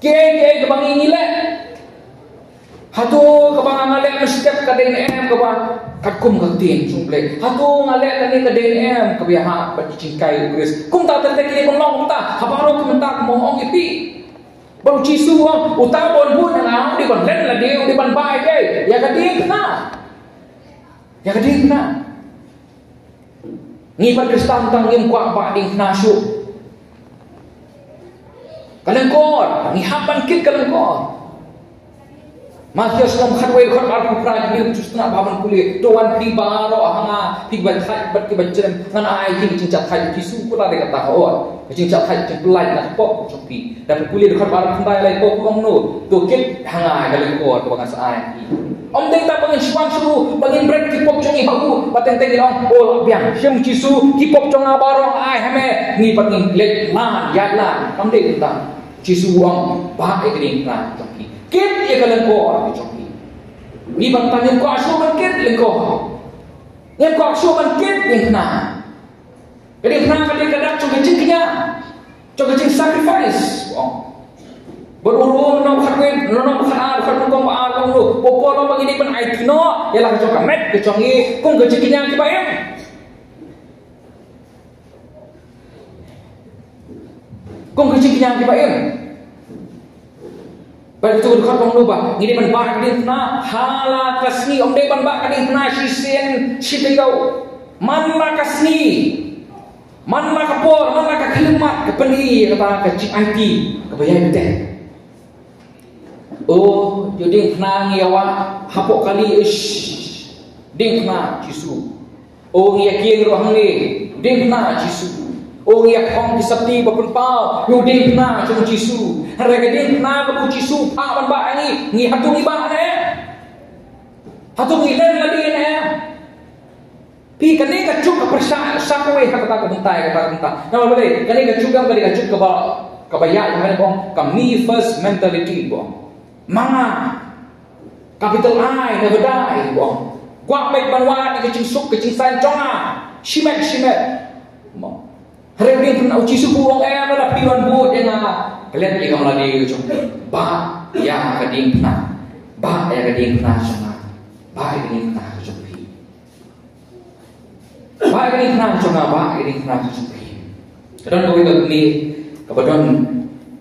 Kiei kiei kaba ngi ngi leh. Hato kaba nga leh mynstep ka dei ne em kaba katkum ka ktien jong U Blei? Hato nga leh kane ka dei ne em kaba ïahap bad ki jinghikai U Khrist? Kumta ter ter ki dei ban long kumta ha baroh ki bynta, kumba ong ïa phi. Bad u Jisu u ong, uta uba bun na nga u dei ban len lade, u dei ban bah ïa ka diengphna. Ïa ka diengphna. Ngi pat Khristan tang ngim kwah bah diengphna shuh. Ka lyngkor, ngi hap ban kit ka lyngkor. Mathaios lynnong khatwei dkhot arphew phra, ki briew ki ju sngewtynnat bha ban pule. To wan phi baroh ha nga, phi kiba thait bad kiba jrem, ngan ai ïa phi ka jingjahthait. U Jisu u la dei kata, hooid. Ka jingjahthait, ka jingpyllait na ka pop jong phi. Da phi pule dkhot ba arphew khyndai, la ong kumno? To kit ha nga ka lyngkor kaba ngan sa ai ïa phi. Ym dei tang ba ngin shu wan sha u, ba ngin bret ki pop jong ngi ha u, ba teng teng ngi ong, o, lah biang, shim Jisu, ki pop jong nga baroh nga ai ha me, ngi pat ngin leit lad ïaid lad. Ym dei tang. Jisu u ong, bah ïa ka diengphna jong phi. Kit ïa ka lyngkor jong phi. Ngi pat tang ngim kwah shuh ban kit lyngkor. Ngim kwah shuh ban kit diengphna. Ka diengphna ka dei ka dak jong ka jingkñia, jong ka jingsacrifice. Bad u Rom lynnong khatwei, lynnong khatar, khat nyngkong ba ar, u ong, u Paul u ong ba ngi dei ban aiti noh ïa la ka jong ka met ka jong ngi kum ka jingkñia kiba im. Kum ka jingkñia kiba im. Bad kato ka dkhot ba ong ruh ba ngi dei ban bah ka diengphna ha la ka sngi, ym dei ban bah ka diengphna shisien shi taïew. Man la ka sngi, man la ka por, man la ka khyllipmat, ka pyni ïa kata ka jingaiti kaba ïai bteng. O, ïa u diengphna ngi ïa wah hapoh kali, ish, diengphna Jisu. O, ngi ïa kieng ruh hangne, diengphna Jisu. O ngi ïa phong ki sati ba pynpaw ïa u diengphna jong u Jisu. Hynrei ka diengphna kaba u Jisu u phah ban bah ïa ngi, ngi hato ngi bah ne em? Hato ngi len lade ne em? Phi, kane ka juk ka pyrshah sa kawei ha kata ka bynta, kata ka bynta. Namar balei? Kane ka juk, kane ka juk kaba, kaba ïaid ha kane ba ong ka me first mentality ba ong. Ma nga. Capital I, never die ba ong. Kwah beit ban wad ka jingsuk ka jingsaiñ jong nga. Shimet, shimet. Mo. Hynrei u diengphna, u Jisu u ong, em, lada phi wan bud ïa nga, klet ïa ka mlade ka jong phi. Bah ïa ka diengphna. Bah ïa ka diengphna jong nga. Bah ïa ka diengphna ka jong phi. Bah ïa ka diengphna ka jong nga, bah ïa ka diengphna ka jong phi. Ka don kawei ka kmie kaba don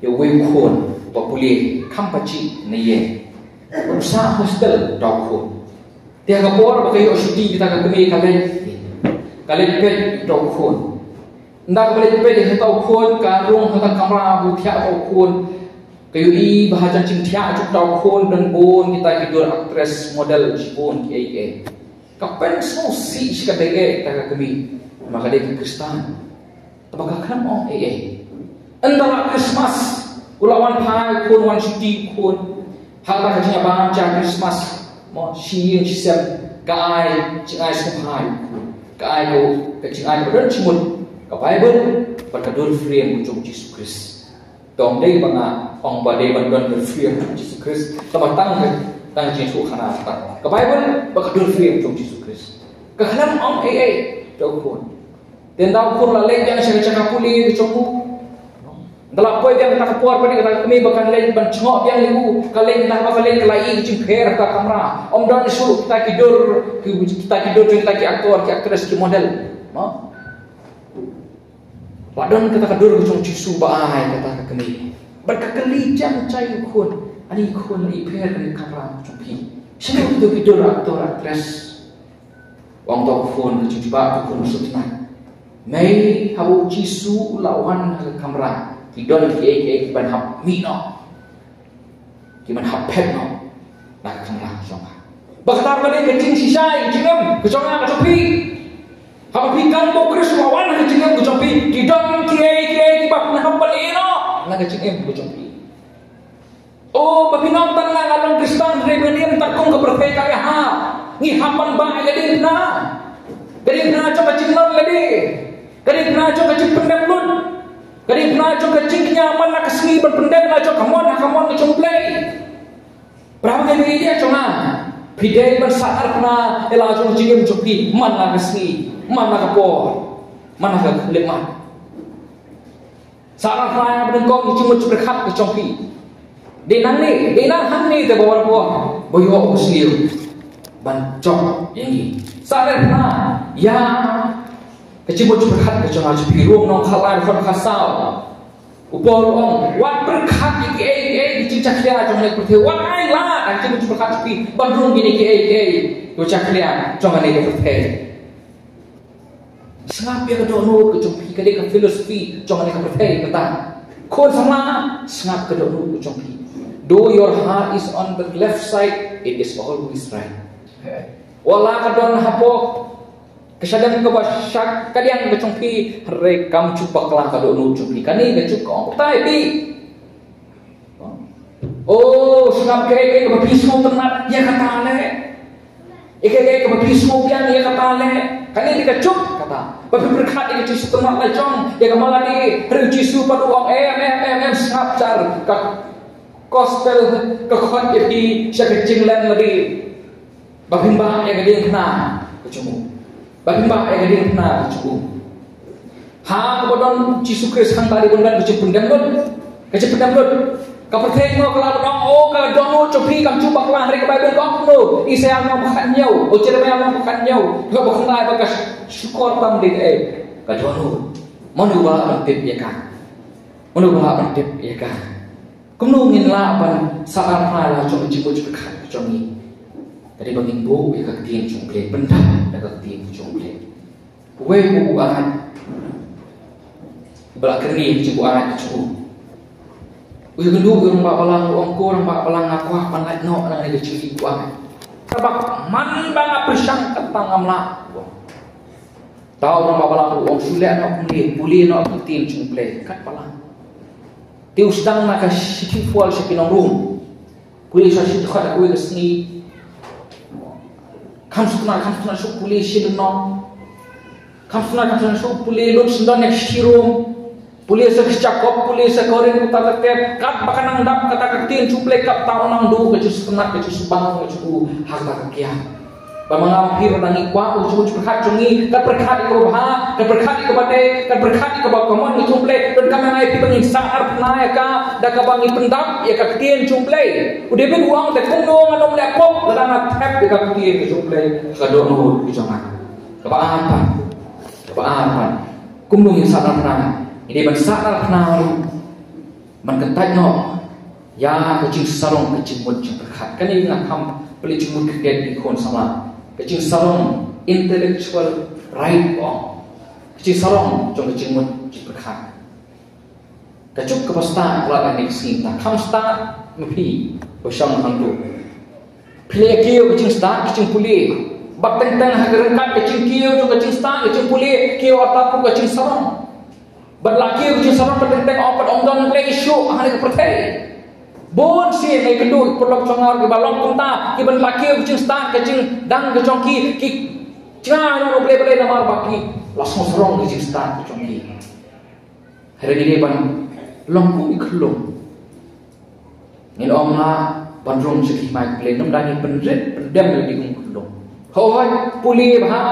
ïa uwei u khun uba pule kham pajih na ïing. U sah hostel uta u khun. Te ha ka por ba ka ïoh shuti kata ka kmie ka leit, ka leit peit uta u khun. Ynda kaba leit peit ïa uta u khun, ka rung ha ka kamra ba u thiah uta u khun. Ka ïohi ba hajan jingthiah jong uta u khun don bun kita ki dur actress, model shibun kiei kiei. Ka pynsngewsih shikatdei ïa kata ka kmie. Namar ka dei ka Khristan. Tangba ka khlem ong ei ei. Ynda la Christmas, u la wan phai u khun, wan shuti u khun. Ha kata ka jingïabam ja Christmas, mo, shi ïing shi sem, ka ai jingai sngewbha ïa u khun. Ka ai ka, ka jingai kaba don jingmut, ka Baibl bad ka dur frame jong u Jisu Khrist. Te ym dei ba nga ong ba dei ban don dur frame jong u Jisu Khrist, tangba tang ka, tang ka jingïathuhkhana tang ka Baibl bad ka dur frame jong u Jisu Khrist. Ka khlem ong ei ei ïa u khun. Te ynda u khun la leit biang sha ka jaka pule ka jong u, ynda la poi biang kata ka por, pat kata ka kmie ba kan leit ban jngoh biang ïa u, ka leit, ynda ba ka leit ka la ïohi ka jingpher ha ka kamra. Ym don shuh kita ki dur, ki, kita ki dur jong kita ki actor, ki actress, ki model. Mo? Ba don kata ka dur ka jong u Jisu ba ai kata ka kmie. Bad ka kylli jan jai u khun, ani khun, i pher kane ka kamra ka jong phi? Shano kito ki dur actor, actress? Ong uta u khun, ka jingjubab uta u khun sngewtynnat. Mei, haba u Jisu u la wan ha ka kamra, ki don kiei kiei kiban hap mih noh. Kiban hap phet noh na ka kamra ka jong nga. Ba kata ka dei ka jingshisha, ka jingim ka jong nga, ka jong phi. Haba phi kynmaw u Khrist u la wan ha ka jingim ka jong phi, ki don kiei kiei kiban hap ban ïeh noh na ka jingim ka jong phi. O, ba phi ong tang nga long Khristan, hynrei ba ngi im tang kum ka pyrthei kam ïahap. Ngi hap ban bah ïa ka diengphna. Ka diengphna jong ka jinglong lade. Ka diengphna jong ka jingpyndem lut. Ka diengphna jong ka jingkñia man la ka sngi ban pyndem la jong ka mon ha ka mon ka jong U Blei. Para bangeit, ïa jong nga, phi dei ban sahnarphna ïa la jong ka jingim jong phi man la ka sngi, man la ka por, man la ka khyllipmat. Sahnarphna ïa ba nyngkong ka jingmut jingpyrkhat ka jong phi. Dei nangne, dei nang hangne te ba war bor ba ïoh u sniew ban jop ïa ngi. Sahnarphna ïa ka jingmut jingpyrkhat ka jong nga jong phi. Rom nong khatlai dkhot khatsaw. U Paul u ong, wat pyrkhat ïa kiei kiei ki jingjakhlia jong kane ka pyrthei. Wat ai lad ïa ka jingmut jingpyrkhat jong phi ban rung kine kiei kiei ki jingjakhlia jong kane ka pyrthei. Sngap ïa ka dohnud ka jong phi, ka dei ka philosophy jong kane ka pyrthei mynta. Khun samla, sngap ka dohnud ka jong phi. Though your heart is on the left side, it is always right. Wat la ka don hapoh ka shadem kaba shakadiang ka jong phi, hynrei kam ju bakla ka dohnud jong phi. Kane ka juk ka ong kumta ïa phi. O, sngap kaei kaei kaba phi sngewtynnat, ïa kata leh. Ïa kaei kaei kaba phi sngewbiang, ïa kata leh. Kane dei ka juk kata. Ba phi pyrkhat ïa ka jingsngewtynnat la jong, ïa ka man lade, hynrei u Jisu pat u ong, em, em, em, em, sngap jar. Ka gospel ka khot ïa phi sha ka jinglen lade. Ba phin bah ïa ka diengphna ka jong u. Ba phin bah ïa ka diengphna ka jong u. Ha kaba don Jisu Khrist hangta dei ban don ka jingpyndem lut. Ka jingpyndem lut. Ka pyrthei mo ka la ban ong, o, ka dohnud jong phi kam ju bakla, hynrei ka Baibl ka ong kumno? Isaïah nong ba khathynñiew, o, Jeremiah nong ba khathynñiew. Ka ba kynmaw ba ka shukor tam dei kaei? Ka dohnud. Mano ba lah ban tip ïa ka? Mano ba lah ban tip ïa ka? Kumno ngin lah ban sahnarphna la jong ka jingmut jingpyrkhat ka jong ngi? Ka dei ba ngin buh ïa ka ktien jong U Blei, pyndap da ka ktien jong U Blei. Uwei u buaid ba la kyrni ka jingbuaid ka jong u. U ïakynduh ïa u rangbah balang, u ong, ko rangbah balang, nga kwah ban lait noh na kane ka jingbuaid. Tangba man ba nga pyrshang kata ngam lah. Te u rangbah balang u Ong shu leh noh kumne, pule noh ka ktien jong U Blei. Kat palat. Te u sdang na ka shithi Paul sha ki nong Rom. Pule sha shithi, khat ha kawei ka sngi. Kham sngewtynnat, kham sngewtynnat shuh pule shi lynnong. Kham sngewtynnat, kham sngewtynnat shuh pule lut syndon ïa ka shithi Rom. Pule sha ka Jakob, pule sha Korinth, kata kata, kat ba ka nang dap kata ka ktien jong U Blei, kat ba u nang duh ka jingsngewtynnat, ka jingsngewbang, ka jong u ha kata ka kiad. Ba ma nga ma phi ruh ngi kwah u jingmut jingpyrkhat jong ngi, kan pyrkhat ïa kaba bha, kan pyrkhat ïa kaba dei, kan pyrkhat ïa kaba kamon ka jong U Blei, donkam ïa nga ïa phi ba ngin sahnarphna ïa ka, da kaba ngin pyndap ïa ka ktien jong U Blei. U David u ong te kumno ngan ym leh pop, lada nga thep ïa ka ktien ka jong U Blei ha ka dohnud ka jong nga. Kaba ar pat. Kaba ar pat. Kumno ngin sahnarphna? Ngi dei ban sahnarphna ruh. Ban kyntait noh ïa ka jingsarong ka jingmut jingpyrkhat. Kane nga kham pynleit jingmut khyndiat ïa ki khun samla. Ka jingsarong, intellectual right, ong. Ka jingsarong jong ka jingmut jingpyrkhat. Ka juk kaba stad, palat, ha kane ka sngi mynta. Kham stad ma phi ba shong hangto. Phi la kiew ka jingstad ka jingpule. Bad teng teng ha ka ryngkat ka jingkiew jong ka jingstad ka jingpule, kiew artat ruh ka jingsarong. Bad la kiew ka jingsarong bad teng teng, ong pat, ym don Blei shuh ha kane ka pyrthei. Bun sien, nga ïakynduh ki paralok jong nga ruh kiba long kumta, kiba la kiew ka jingstad ka jingdang ka jong ki, ki jngai noh ïa U Blei, balei? Namar ba ki la sngewsarong ka jingstad ka jong ki. Hynrei ngi dei ban long kum ki khyllung. Ngin ym lah ban rung sha ki hima ki Blei, ym dei ngi pynrit pyndem ïa ki kum ki khyllung. Hooid, pule bha,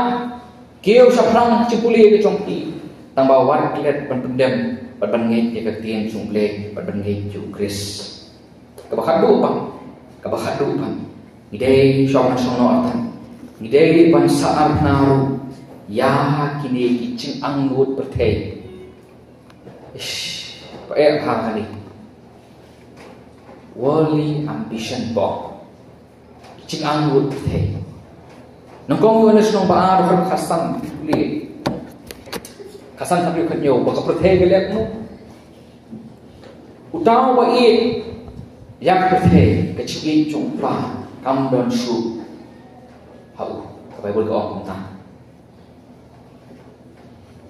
kiew shaphrang ka jingpule ka jong phi. Tang ba wat klet ban pyndem bad ban ngeit ïa ka ktien jong U Blei bad ban ngeit ïa U Khrist. Kaba khatduh pat, kaba khatduh pat, ngi dei shong shong noh artat. Ngi dei ban sahnarphna ruh ïa kine ki jingangnud pyrthei. Ish, ba eh bha kane. Worldly ambition, ba jingangnud pyrthei. Nyngkong Ïoannis lynnong ba ar, dkhot khatsan, pule. Khatsan, khathynriew, khathynñiew, ba ka pyrthei ka leh kumno? Uta uba ïeit ïa ka pyrthei, ka jingïeit jong U Kpa kam don shuh ha u. Ka Baibl ka ong kumta.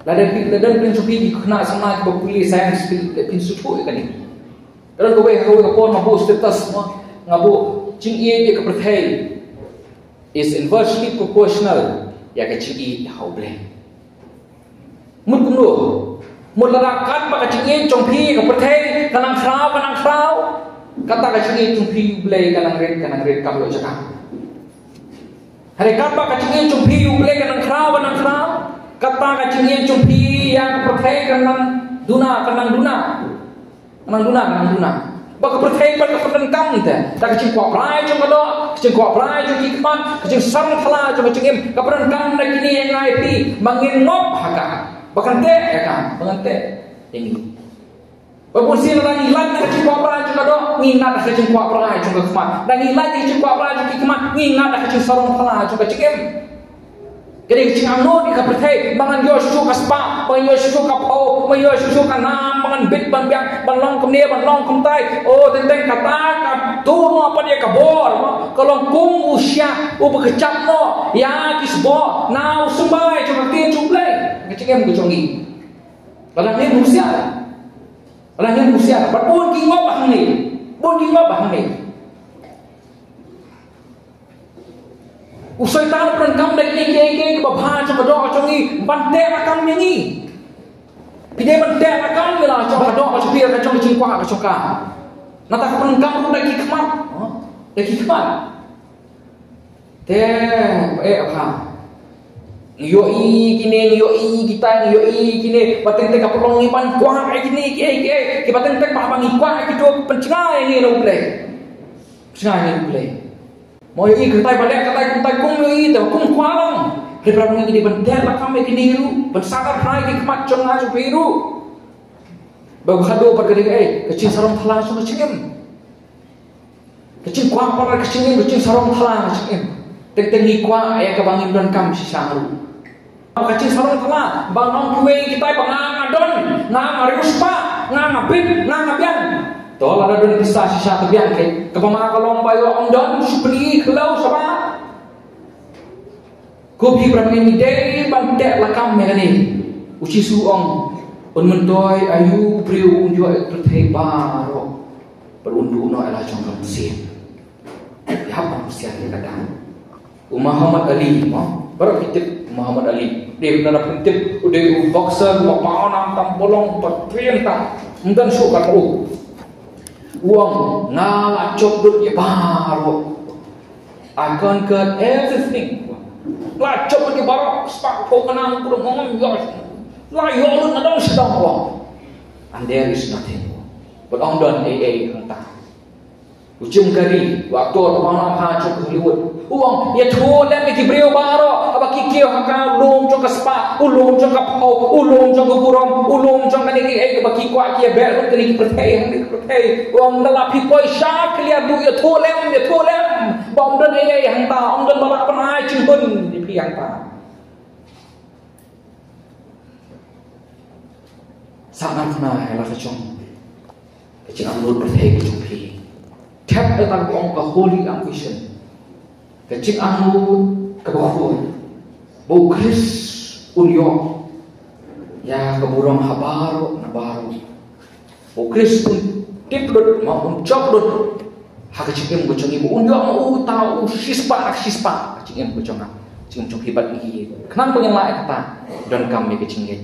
Lada phi, lada phi, phi, phi khynnah samla kiba pule science, phi, phin sngewthuh ïa kane. Ka don kawei, kawei ka por nga buh status mo, nga buh, jingïeit ïa ka pyrthei is inversely proportional ïa ka jingïeit ha U Blei. Mut kumno? Mut lada katba ka jingïeit jong phi ïa ka pyrthei ka nang khraw, ka nang khraw, kata ka jingïeit jong phi ïa U Blei ka nang rit, ka nang rit, kam ïoh jaka. Hynrei katba ka jingïeit jong phi ïa U Blei ka nang khraw, ka nang khraw, kata ka jingïeit jong phi ïa ka pyrthei ka nang duna, ka nang duna. Ka nang duna, ka nang duna. Ba ka pyrthei pat ka pyndonkam te da ka jingkwah brai jong ka doh, ka jingkwah brai jong ki khmat, ka jingsarong thala jong ka jingim, ka pyndonkam da kine ïa nga ïa phi ba ngin ngop ha ka, ba kan teh ïa ka, ba kan teh ïa ngi. Ba bunsien lada ngi lait na ka jingkwah brai jong ka doh, ngi ngat na ka jingkwah brai jong ka khmat. Lada ngi lait na ka jingkwah brai jong ki khmat, ngi ngat na ka jingsarong thala jong ka jingim. Ka dei ka jingangnud ïa ka pyrthei, ba ngan ïoh shuh shuh ka spah, ba ngan ïoh shuh shuh ka phew, ba ngan ïoh shuh shuh ka nam, ba ngan bit ban biang, ban long kumne, ban long kumtai. O, teng teng kata ka tur noh pat ïa ka bor, ka long kum u shiah uba kjat noh ïa ki sboh na u symbai jong ka ktien jong U Blei. Ka jingim ka jong ngi. Lada ngim husiar. Lada ngim husiar. Bad bun ki ngop hangne. Bun ki ngop hangne. U Soitan u pyndonkam da kine kiei kiei kiba bha jong ka doh jong ngi ban teh lakam ïa ngi. Phi dei ban teh lakam ïa la jong ka doh jong phi, ka jong ka jingkwah ka jong ka. Nangta ka pyndonkam ruh da ki khmat. Da ki khmat. Te, eh, bha. Ngi ïohi kine, ngi ïohi kita, ngi ïohi kine. Ba teng teng ka pynlong ngi ban kwah ïa kine kiei kiei. Kiba teng teng ba, ba ngi kwah ïa kito, pynjngai ïa ngi na U Blei. Pynjngai ïa ngi na U Blei. Mo ïohi kyntai ba leh kyntai kyntai kum ïohi te kum kwah lang. Hynrei para bangeit, ngi dei ban teh lakam ïa kine ruh, ban sahnarphna ïa ki khmat jong nga jong phi ruh. Ba ka khadduh pat ka dei kaei? Ka jingsarong thala jong ka jingim. Ka jingkwah para ka jingim, ka jingsarong thala ka jingim. Teng teng ngi kwah ïa kaba ngim donkam shisha ruh. Ka jingsarong thala, ba nga ong kiwei kitai ba nga nga don, nga nga riewspah, nga nga bit, nga nga biang. To lada don pisa shisha te biang, kaba ma ka long ba ïoh ym don, shu plie khlaw shabar. Ko phi para bangeit, ngi dei ban teh lakam ïa kane. Jisu u ong, un myntoi aïu u briew un ïoh ïa ka pyrthei baroh, bad un duh noh ïa la jong ka mynsiem. Ïa hap ban pyrshang ïa kata. U Muhammad Ali, mo, baroh ki tip u Muhammad Ali. Dei na phi tip, u dei u boxer, u ba nam tam bolong, ba pyrshang tam. Ym don shuh kat u. U ong, nga la jop lut ïa baroh. I conquered everything. La jop lut ïa baroh, spah phew khyndai phew, ngam ïoh. La ïoh lut, nga don sha dong, u ong. And there is nothing. Bad ym don ei ei hangta. U Jim Carrey, u actor uba nam ha jong ka Hollywood, u ong, ïathuh lem ïa ki briew baroh, haba ki kiew ha ka lum jong ka spah, u lum jong ka phew, u lum jong ka burom, u lum jong kane kaei kaei kaba ki kwah, ki ïa beh lut kane ka pyrthei, kane ka pyrthei. U ong, lada phi poi sha ka liar duh, ïathuh lem, ïathuh lem. Ba ym don ei ei hangta, ym don ba lah ban ai jinghun ïa phi hangta. Sa ngan kynmaw ïa la ka jong ka jingangnud pyrthei ka jong phi. Thep da tang, ka ong ka holy ambition. Ka jingangnud kaba khuid ba U Khrist un ïoh ïa ka burom ha baroh na baroh. U Khrist un tip lut, ma un jop lut ha ka jingim ka jong ngi, ba un ïoh ma uta u shispah, shispah ka jingim ka jong nga, jingim jong phi bad ngi. Khnang ba ngin lah ïa kata, donkam ïa ka jingngeit.